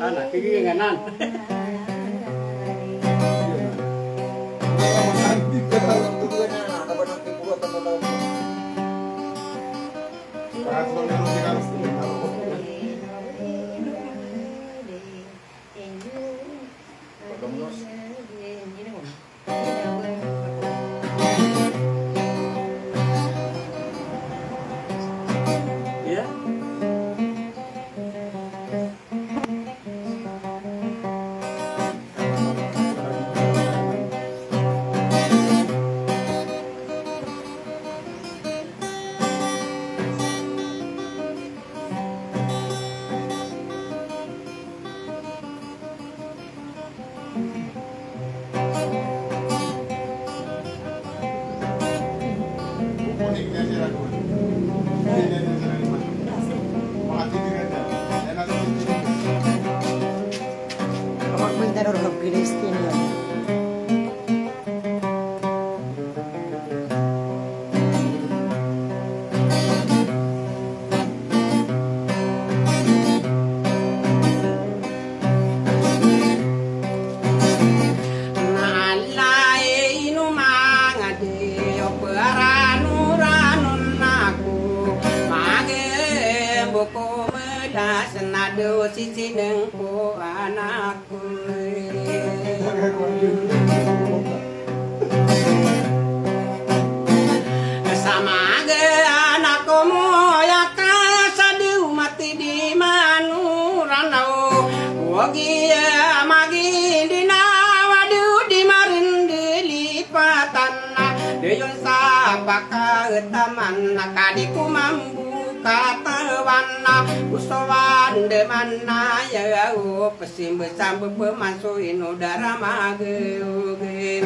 Ana, tig iyan anan. Ko meda senado sisineng ko anak ko. Sama ge anak ko mo ya ka sadi umat di Manoranao. Wagi ya magi di na wadu di marendeli patan. Deyon sa pakaetaman na kadi ko mambo katawan na usowan de man na ya o pesimbe sambe pemanso ino dara mageogen.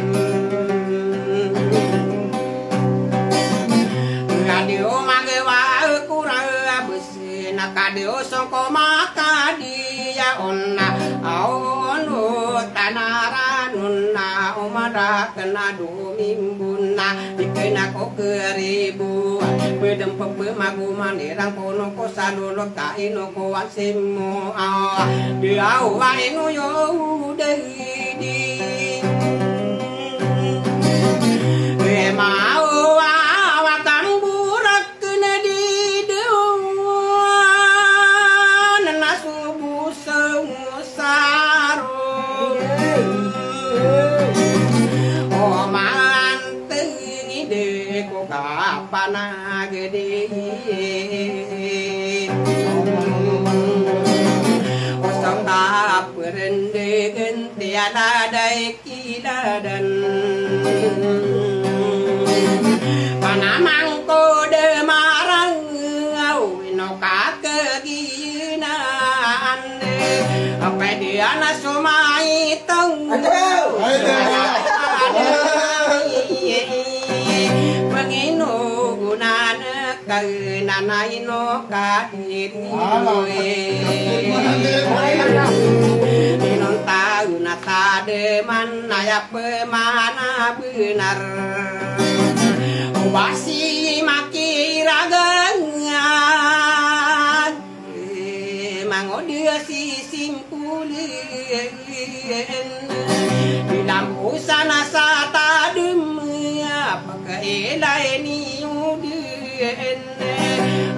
Kadi o magewa kura bes Na kadi o songko makadi ya on na aono tanaran on na o mada kena do mimbon na di kena ko keribo. Pedem pepe maguman irang kono ko salolo ka ino ko wansimo awa di awa ino yo udedi. Ema o awa kamburak Kena di dewan na sobo sengosaro. O manteng ide ko kapanagedi. O sangka perendegen tiada dai kiladan. Panamang ko de marang aw ino kakeginan de. Apa dia na somaitong. Aduh. Aduh. Pangino gunan Kaena na ino kadiri. Ala, oy. Inonta una tademan na ya pemana benar. Obasi makiragangan. Mangodi a sisimpuli bilang busana sa tadem a pakailay niyo den.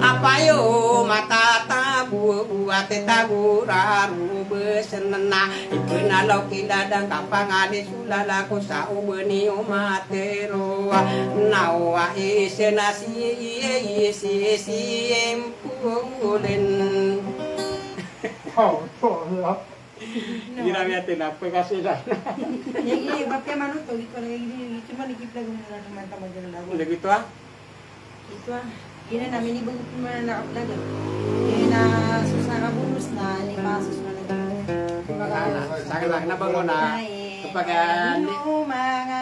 Apayo matatago buat tagora rubesen na ipenalaw kiladang kapangalis ulala ko sa oben iyo matero na owa isen a si isi sim Pulin. Aw, aw, aw. Gira mi atin a pekasida. Igi bapya manoto gito na igi cuma igi plaga na teman-teman jala lagu. Uda gito a? Gito a. Ina na mini bagi pemana na plaga. Ina susah ka bonus na lima sus mana. Sakit na bangon na. Ay. Kapag, ah, di,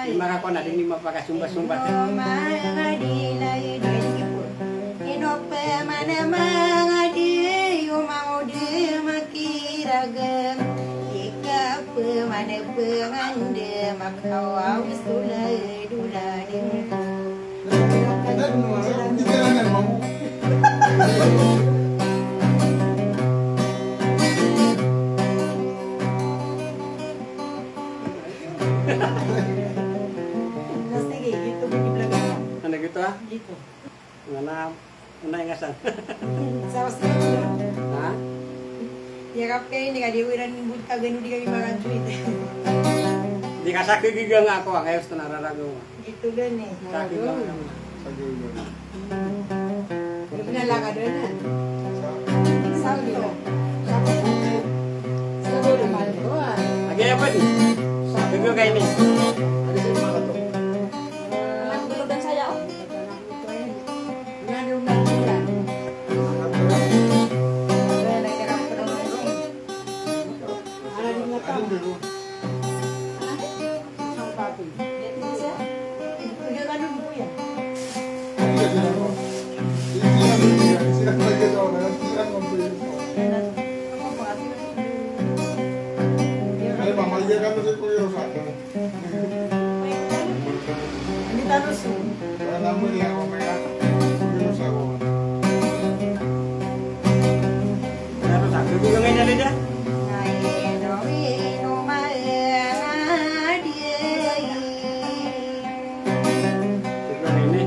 di makakona, di, di mapakasumba-sumba. Ino pman a manga di, o manga di makiragan. Ika pman a panganda, makawaw sula dula dingko. Sige, gito, gito. Ano gito, ha? Gito. Ngana, unay nga san. Sawas na gito. Ha? Iyakap kami, di ka di wiran bud ka gano di kami makansuit. Di ka sa kigiga nga ako, ang ayos to nararago nga. Gito gani. Sa kigiga nga. Sa kigiga nga. Gito na lang ka doon, ha? Sa, sa, sa, sa, Lagi apa ni? Sa kigiga ini. Ano sa mga to? Ang gulo dan saya, oh. Hindi talo so. Wala mo niya ako may ako. Hindi mo sa ako. Wala mo sa ako. Hindi ko ngayon nalida. Tignan ini.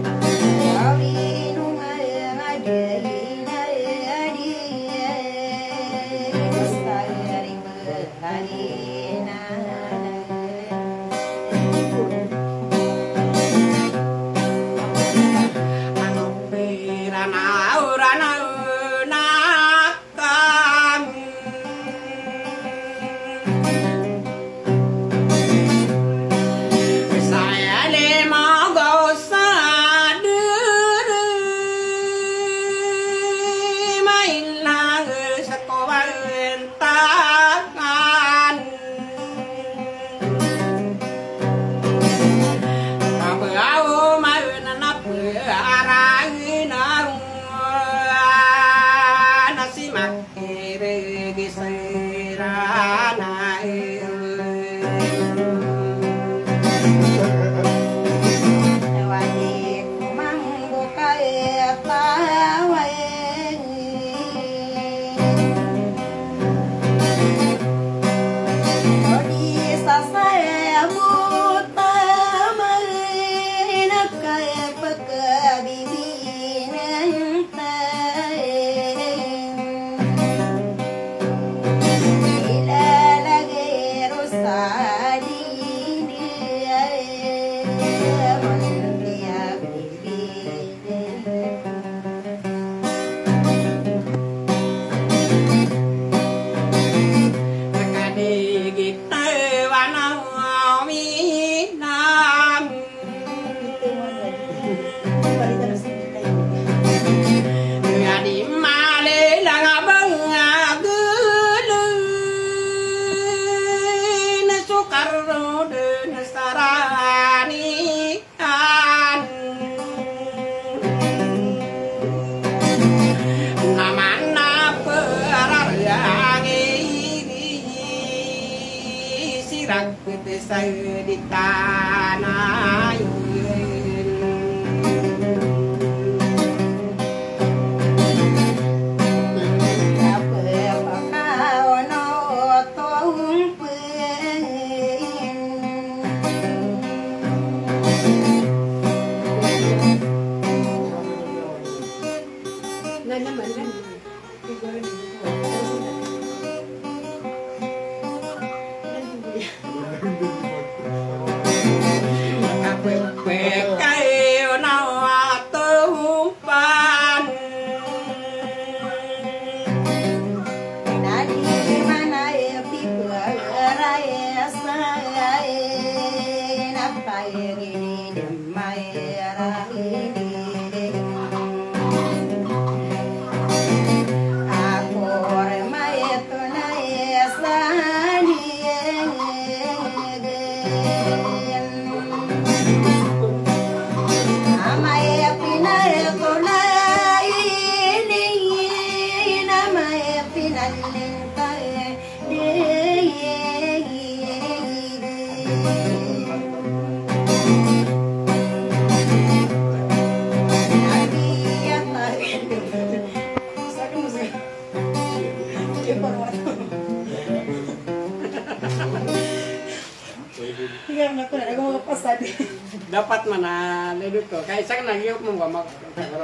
Dapat mana ledo to. Kaya isa ka lagi ako mong wamak.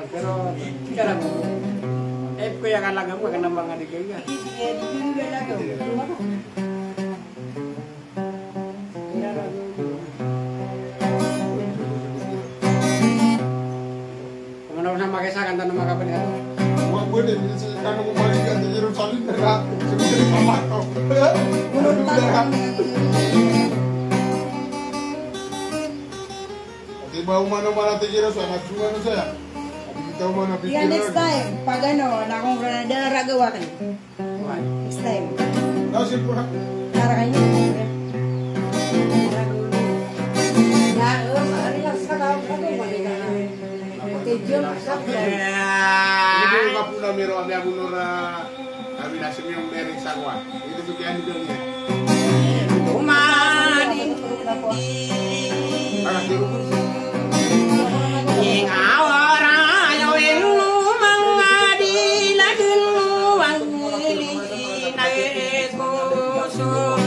Pero, kaya lang. Eh, kuya ka lagi ako, kaya nang mga digay nga. Kung ano na makaisakan tano makapaniato. Wa pwede, kano ko balik ka sa Jerusalem, dara. Sabi ko, pamato. Ati ba umano mana tigiro sa nagsungan saya. Ati kita umano. Iya, pikir next lagi. Time, pag ano, na kung rada ragawa ka. Next time. Kasi pura. Para kanya. Na, um, ano yung sa tao ka to, mali ka na. Okay, Jun, sa Hindi ko kapuna miro, abi ako nora. Kami na sumiyong bering sa kwan. Ito so kiyan dito niya. Tumadindi. Ing awara yaw ing lumang adi na dun luwang ili na kusum.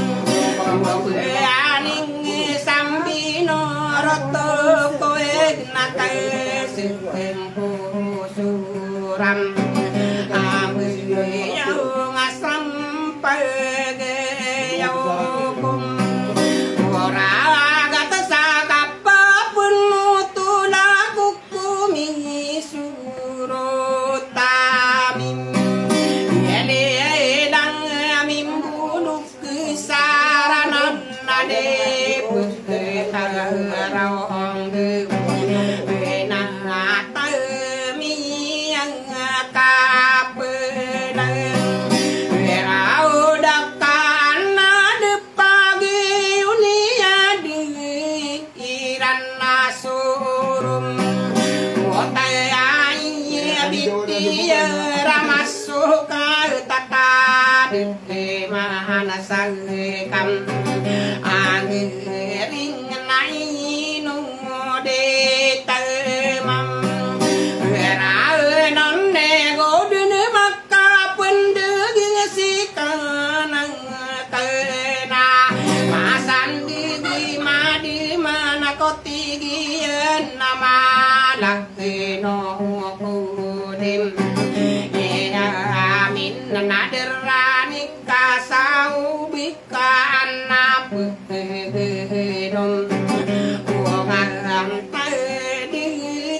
Aning sambino roto ko eg na kaesem. Suram, a, mbeyaw nga sampag, yaw kom, oragat sa kapapun mo tula ko kumisuro tamim. Yali lang mimbulog Ksaranan na di ptharawang dm na tmiyang ka Sangkam angering na ino di tamam. Ranon ne goden makapendeging si kanang kena. Masandigi madi manakotigi na malak ino kudim. Ina amin na derani kasaubi ka anapedom. Ungan tadi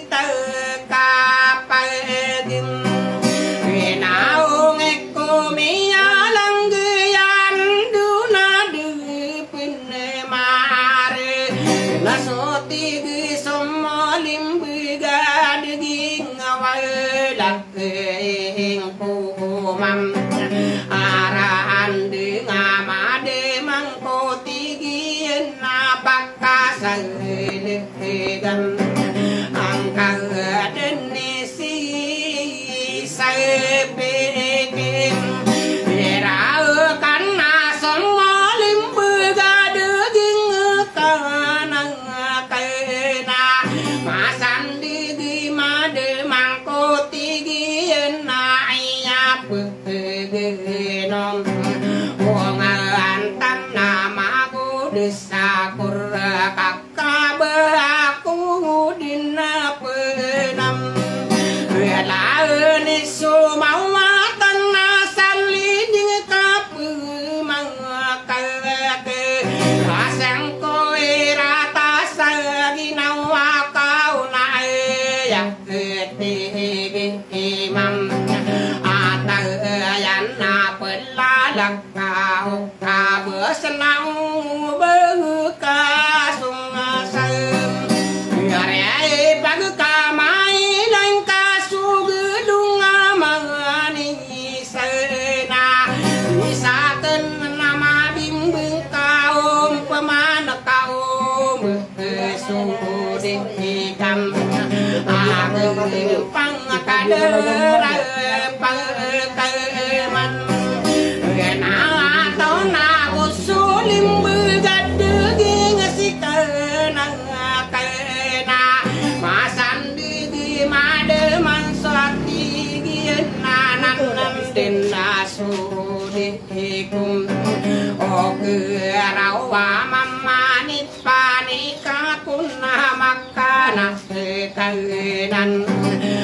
takapagim. Inaong eko miyalang giyan duna di penemare. Nasoti gi somolimbiga di gingawala. Ing kumam araan di nga madi mangkotigiyan na pakasaliligan angka deni si sabikin. Irao kana somolimbiga di gingkanang kena masandigi madi mangkotigiyan na iyap Pegeno ongantan na magodes a korkak ka ba ako di na penam. Laen i somawatan na saliding ka pemangkak. Asang ko irata sa ginawa ka o na aya. Tig i imam, atayan na pelalak ka o kabes na o beka songasem. Yari ay pagkamay na ingkasogedong a mani Sena, isa ten na mabimbing ka om pemana ka om sodi ikam. Ageng pang kadera pang kaman. Gena atau na kusulim begadeging sikanang kena. Masandigi made mansati giyan nanan den na Sudikum. O kerawa mamani panika kuna makana kainan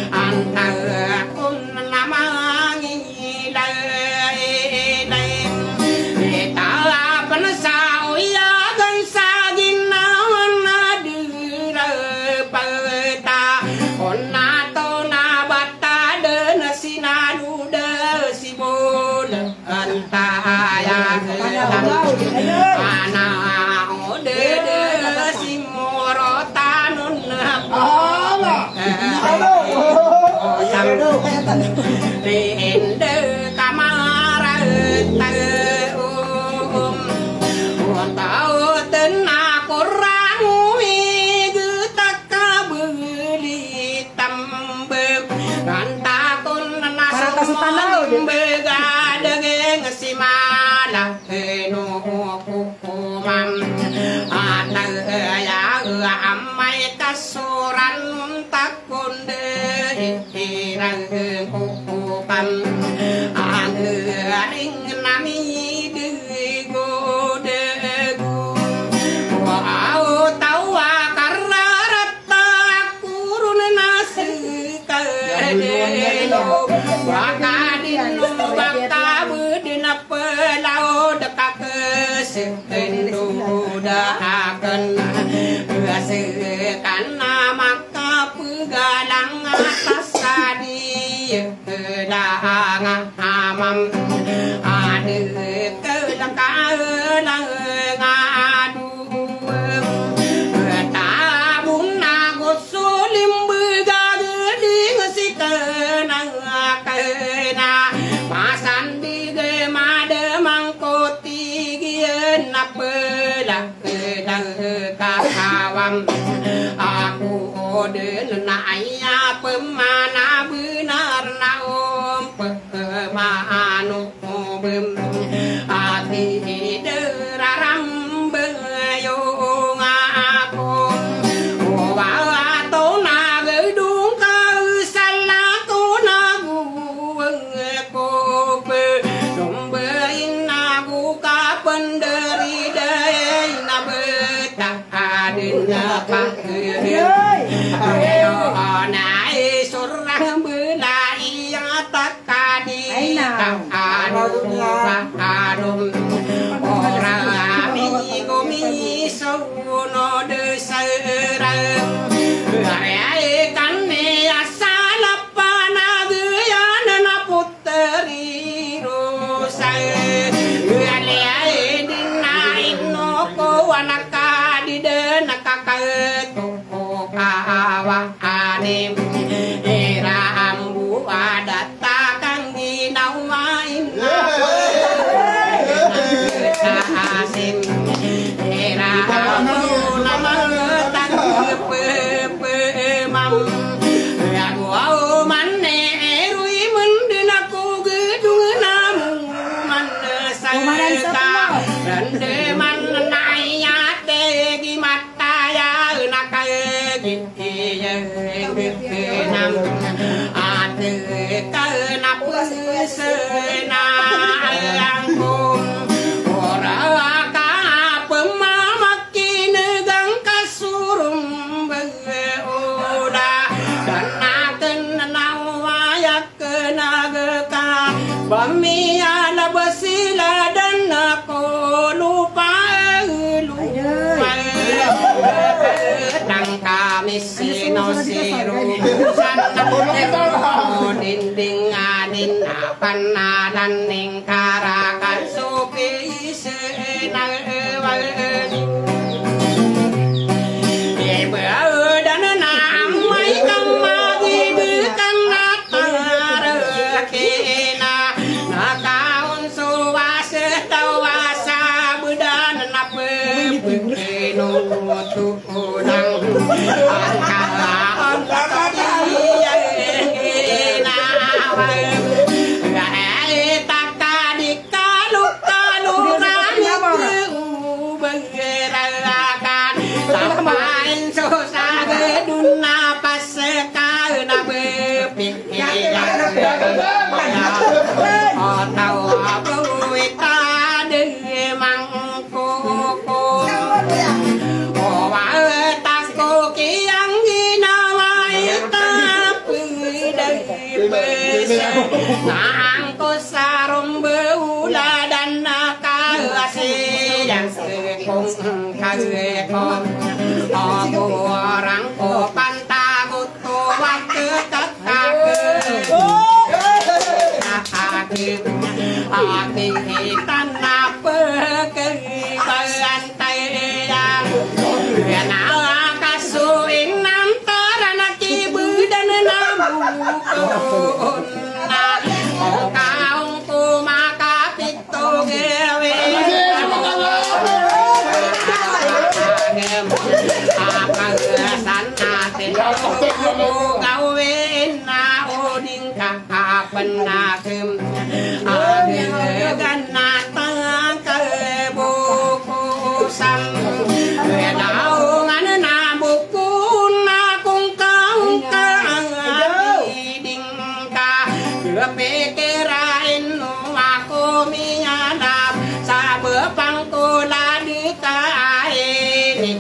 antar kuna mangilay-ilay. Ita pensa uyagan saginawan na dira peta ona tona bata den sinaluda si bola. Antaya ana o dede si morotanon na. Ala. Ala. Sam. Rende kamara taum. Ontao tena korang wi getak kabeli tambem. Antakon na somolimbiga daging si mala. Eno ko kumam ataya amay kasoran takon de hirang ko kumam. Angering nami de godegu. Wa au tawa kararat Takurun na sekadeno, bakadino bakabeden a pelaod kakesendo daken. Sekan na makapegalang atas sadiya. Kedang amam ade kedang kalang adu. Tabun ago solim begageding sikanang kena. Masandig made mangkotigiyan a pela. Kedang kakawam ako den na aya pemana benar na om pemano bem. Di dararambayong ako, o ba to na gedong ka sala ko na guweng ko pe, dombain na go ka penderi dai na beta. Adn a pakd. Ayo na isorang bela iya takadi. Ay, na. Ka anu ka anu. Ora ami gomi sono de serang. Ari ay kani asal panagayan na put Teri rosa, gali ay di na ino ko anak ka di den kakato ko kawa anim. Ira ambu adat takang ginawa ina. Asim. Ira ambu na maletang pepe mam. Ago aw mane eroi menden ako gedong namu man sa ka. Rende man na iyate gi mataya na ka gi iya genam ate ka na pese na ayang ko. Ora ka pemamak kinegang ka surum bege oda. Danaken na wayak Kenageka bami ala basila dan ako lupa lupa. Tang kami sino siru sana dinding anin apa nalan ning karakan supi. Kalukalu rani ke ubeng rarakan. Sampain so sagedon na paseka na bepi. Otaw abawita de mangkoko. Owa tako kiyang ginawa ita pwede pwede. Nangko Sarombe uladan na kaasi yang sekong kagekon. Obo orang ko pantagot ko waktu kakake. Kakake. Ati hitan na pekebayan Taya, yana kaso inantaran a kibedan na bukon na. Ongka ongko makapito gawe. Apagasan natin ko gawin na oding ka. Apen akem agegan na tangkal boko sam. Daongan na boko na kongka ongka ang adiding ka. Kepikirain no ako miyalap sa bepangko ladi ka ini.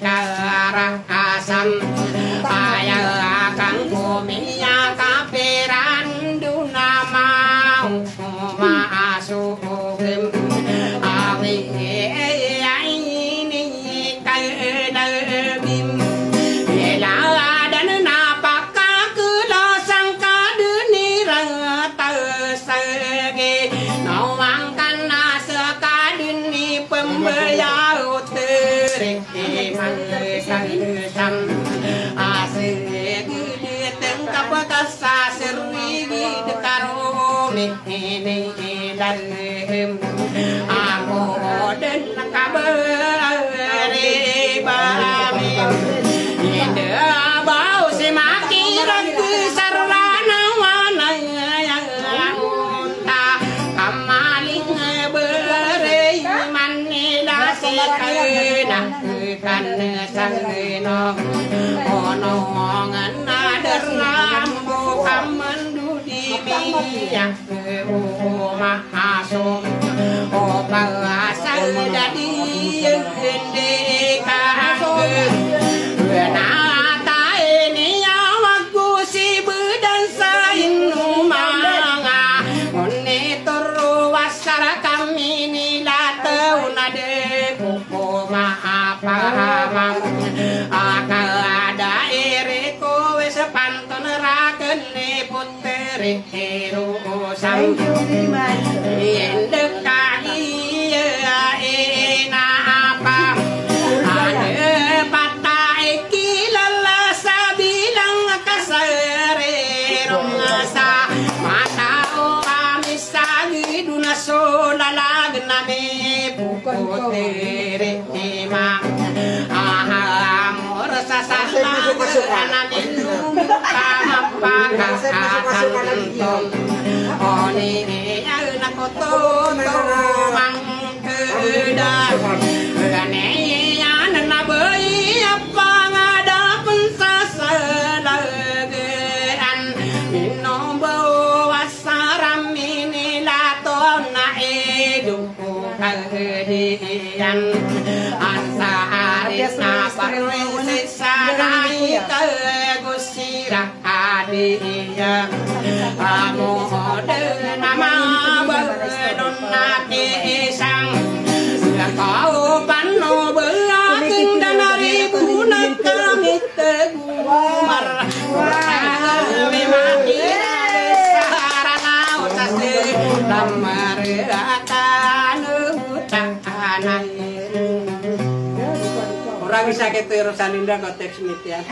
Ikaraasam aya kang komiya kapiran duna mau maasugim awi aini kalnagim iladan na pakakela sangkadeni rata sege nawangkan na sangkadeni pembayar uteri. Iman kaisam asegede tengkap kasaser wigi dekaromi ini ilalem. Ako den kabari bami ide bau si makirag sarana wanaya. Kamaling bere Kena kan sangino ono ngan nader nambo kamendo di miya. Uma asom o pawasa dadi gende kahang. Nata ini awak ko si bedan sa inumanga. Monitor wasara kami nila taw na de ko ko maapahama. Aka ada iri ko wes panton raken ni puteri. Thank you very much. Indek kagi ina apa? Ada pata ikilala sabilang kasari rong sa mata o kami sagi duna so lalag nami puteri. Ima aha amor sa sasla na minum kamapaka akan ton. Oni iya na koto to mangkeda. Gane iya na nabai apa ngadapen sa salagaan. Minombo wasaram ini lato na idu. Kahidiyan an sa aris na parwisi sa naik gusira adiya. Amo de nama balon na kisang. Kaupan no belaking danari bunak kami tegumar. Wah, memang ini sarana utas di lamar akan utang. Orang bisa kita urusan indah konteks mitian.